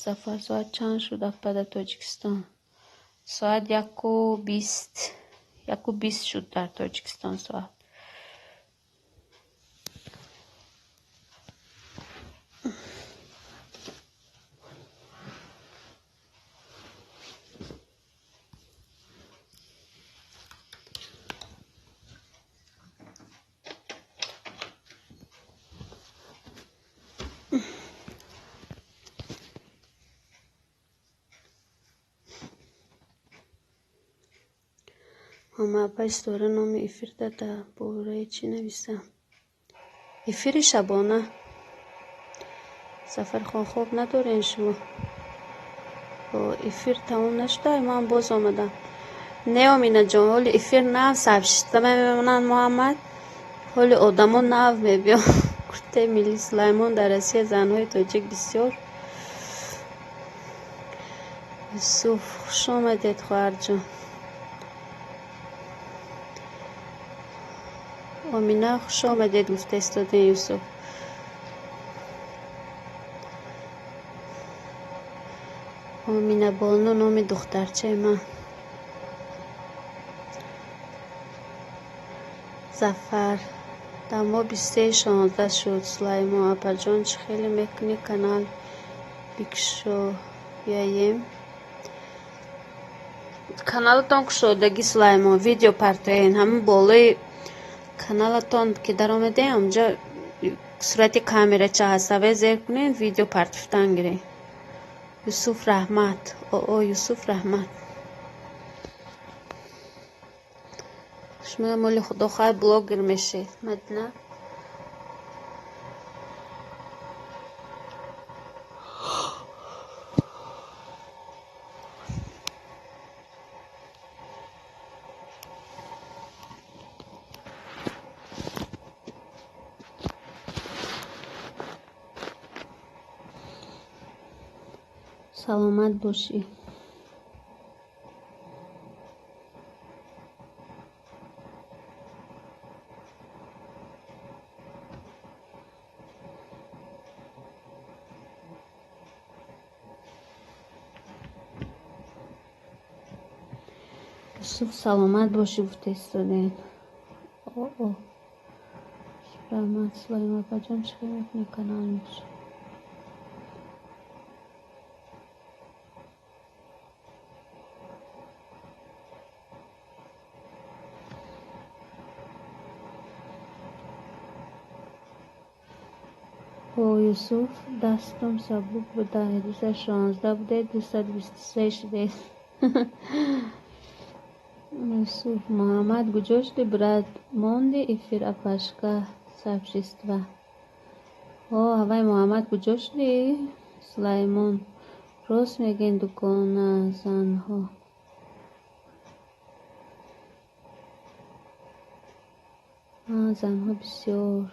Зафар, соат чанд шуд апа дар Тоҷикистон? Соат 1:20. 1:20 шуд дар Тоҷикистон соат. Муҳаммад апа, истора номи эфирда дар бораи чӣ нависам? Эфири шабона. Зафархон, хоб надорен шумо? Эфир тамом нашуда, ман боз омадам. Не, Оминаҷон, ҳоли эфир нав сообщество мемонанд, Муҳаммад. Ҳоли одамо нав мебиён. Куртаи миллӣ, Сулаймон, дар Россия занҳои тоҷик бисёр. Юсуф, хуш омадед, хоҳарҷон. Омина, хуш омадед, гуфта истодем, Юсуф. Омина Бону номи духтарчаи ман. Зафар, дамо 23:16 шуд. Сулаймон, апаҷон, чӣ хеле мекунӣ канал Бикшояем. Каналатон кушодагӣ, Сулаймон, видео партоен. Ҳамин болои каналатон ки даромадем, онҷо сурати камерача ҳаст, аве зер кунед, видео партофтан гиред. Юсуф, раҳмат. Оо, Юсуф, раҳмат. Шумо, моли худо хоҳад, блогер мешед. Мадина, саломат бошӣ. Юсуф, саломат бошӣ, гуфта истодем. Оо, раҳмат. Сулаймон апаҷон, чӣ кор мекунӣ? Канал мекушӣ? О, Юсуф, дастум сабук буда, 216 буде, 223 шудед. Юсуф Муҳаммад, куҷо шуди, брат? Монди эфир, апашка, сообщества. О, ҳавай Муҳаммад, куҷо шудӣ? Сулаймон, рост мегӯед, дуконазанҳо. Занҳо бисёр.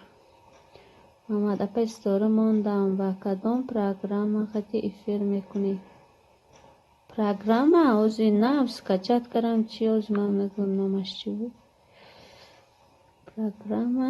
Муҳаммад апай, ситора мондам, ва кадом программа хати эфир мекунӣ? Программа ҳозир нав скачать кардам, чи, ҳозир ман мегӯям, номаш чӣ буд? Программа.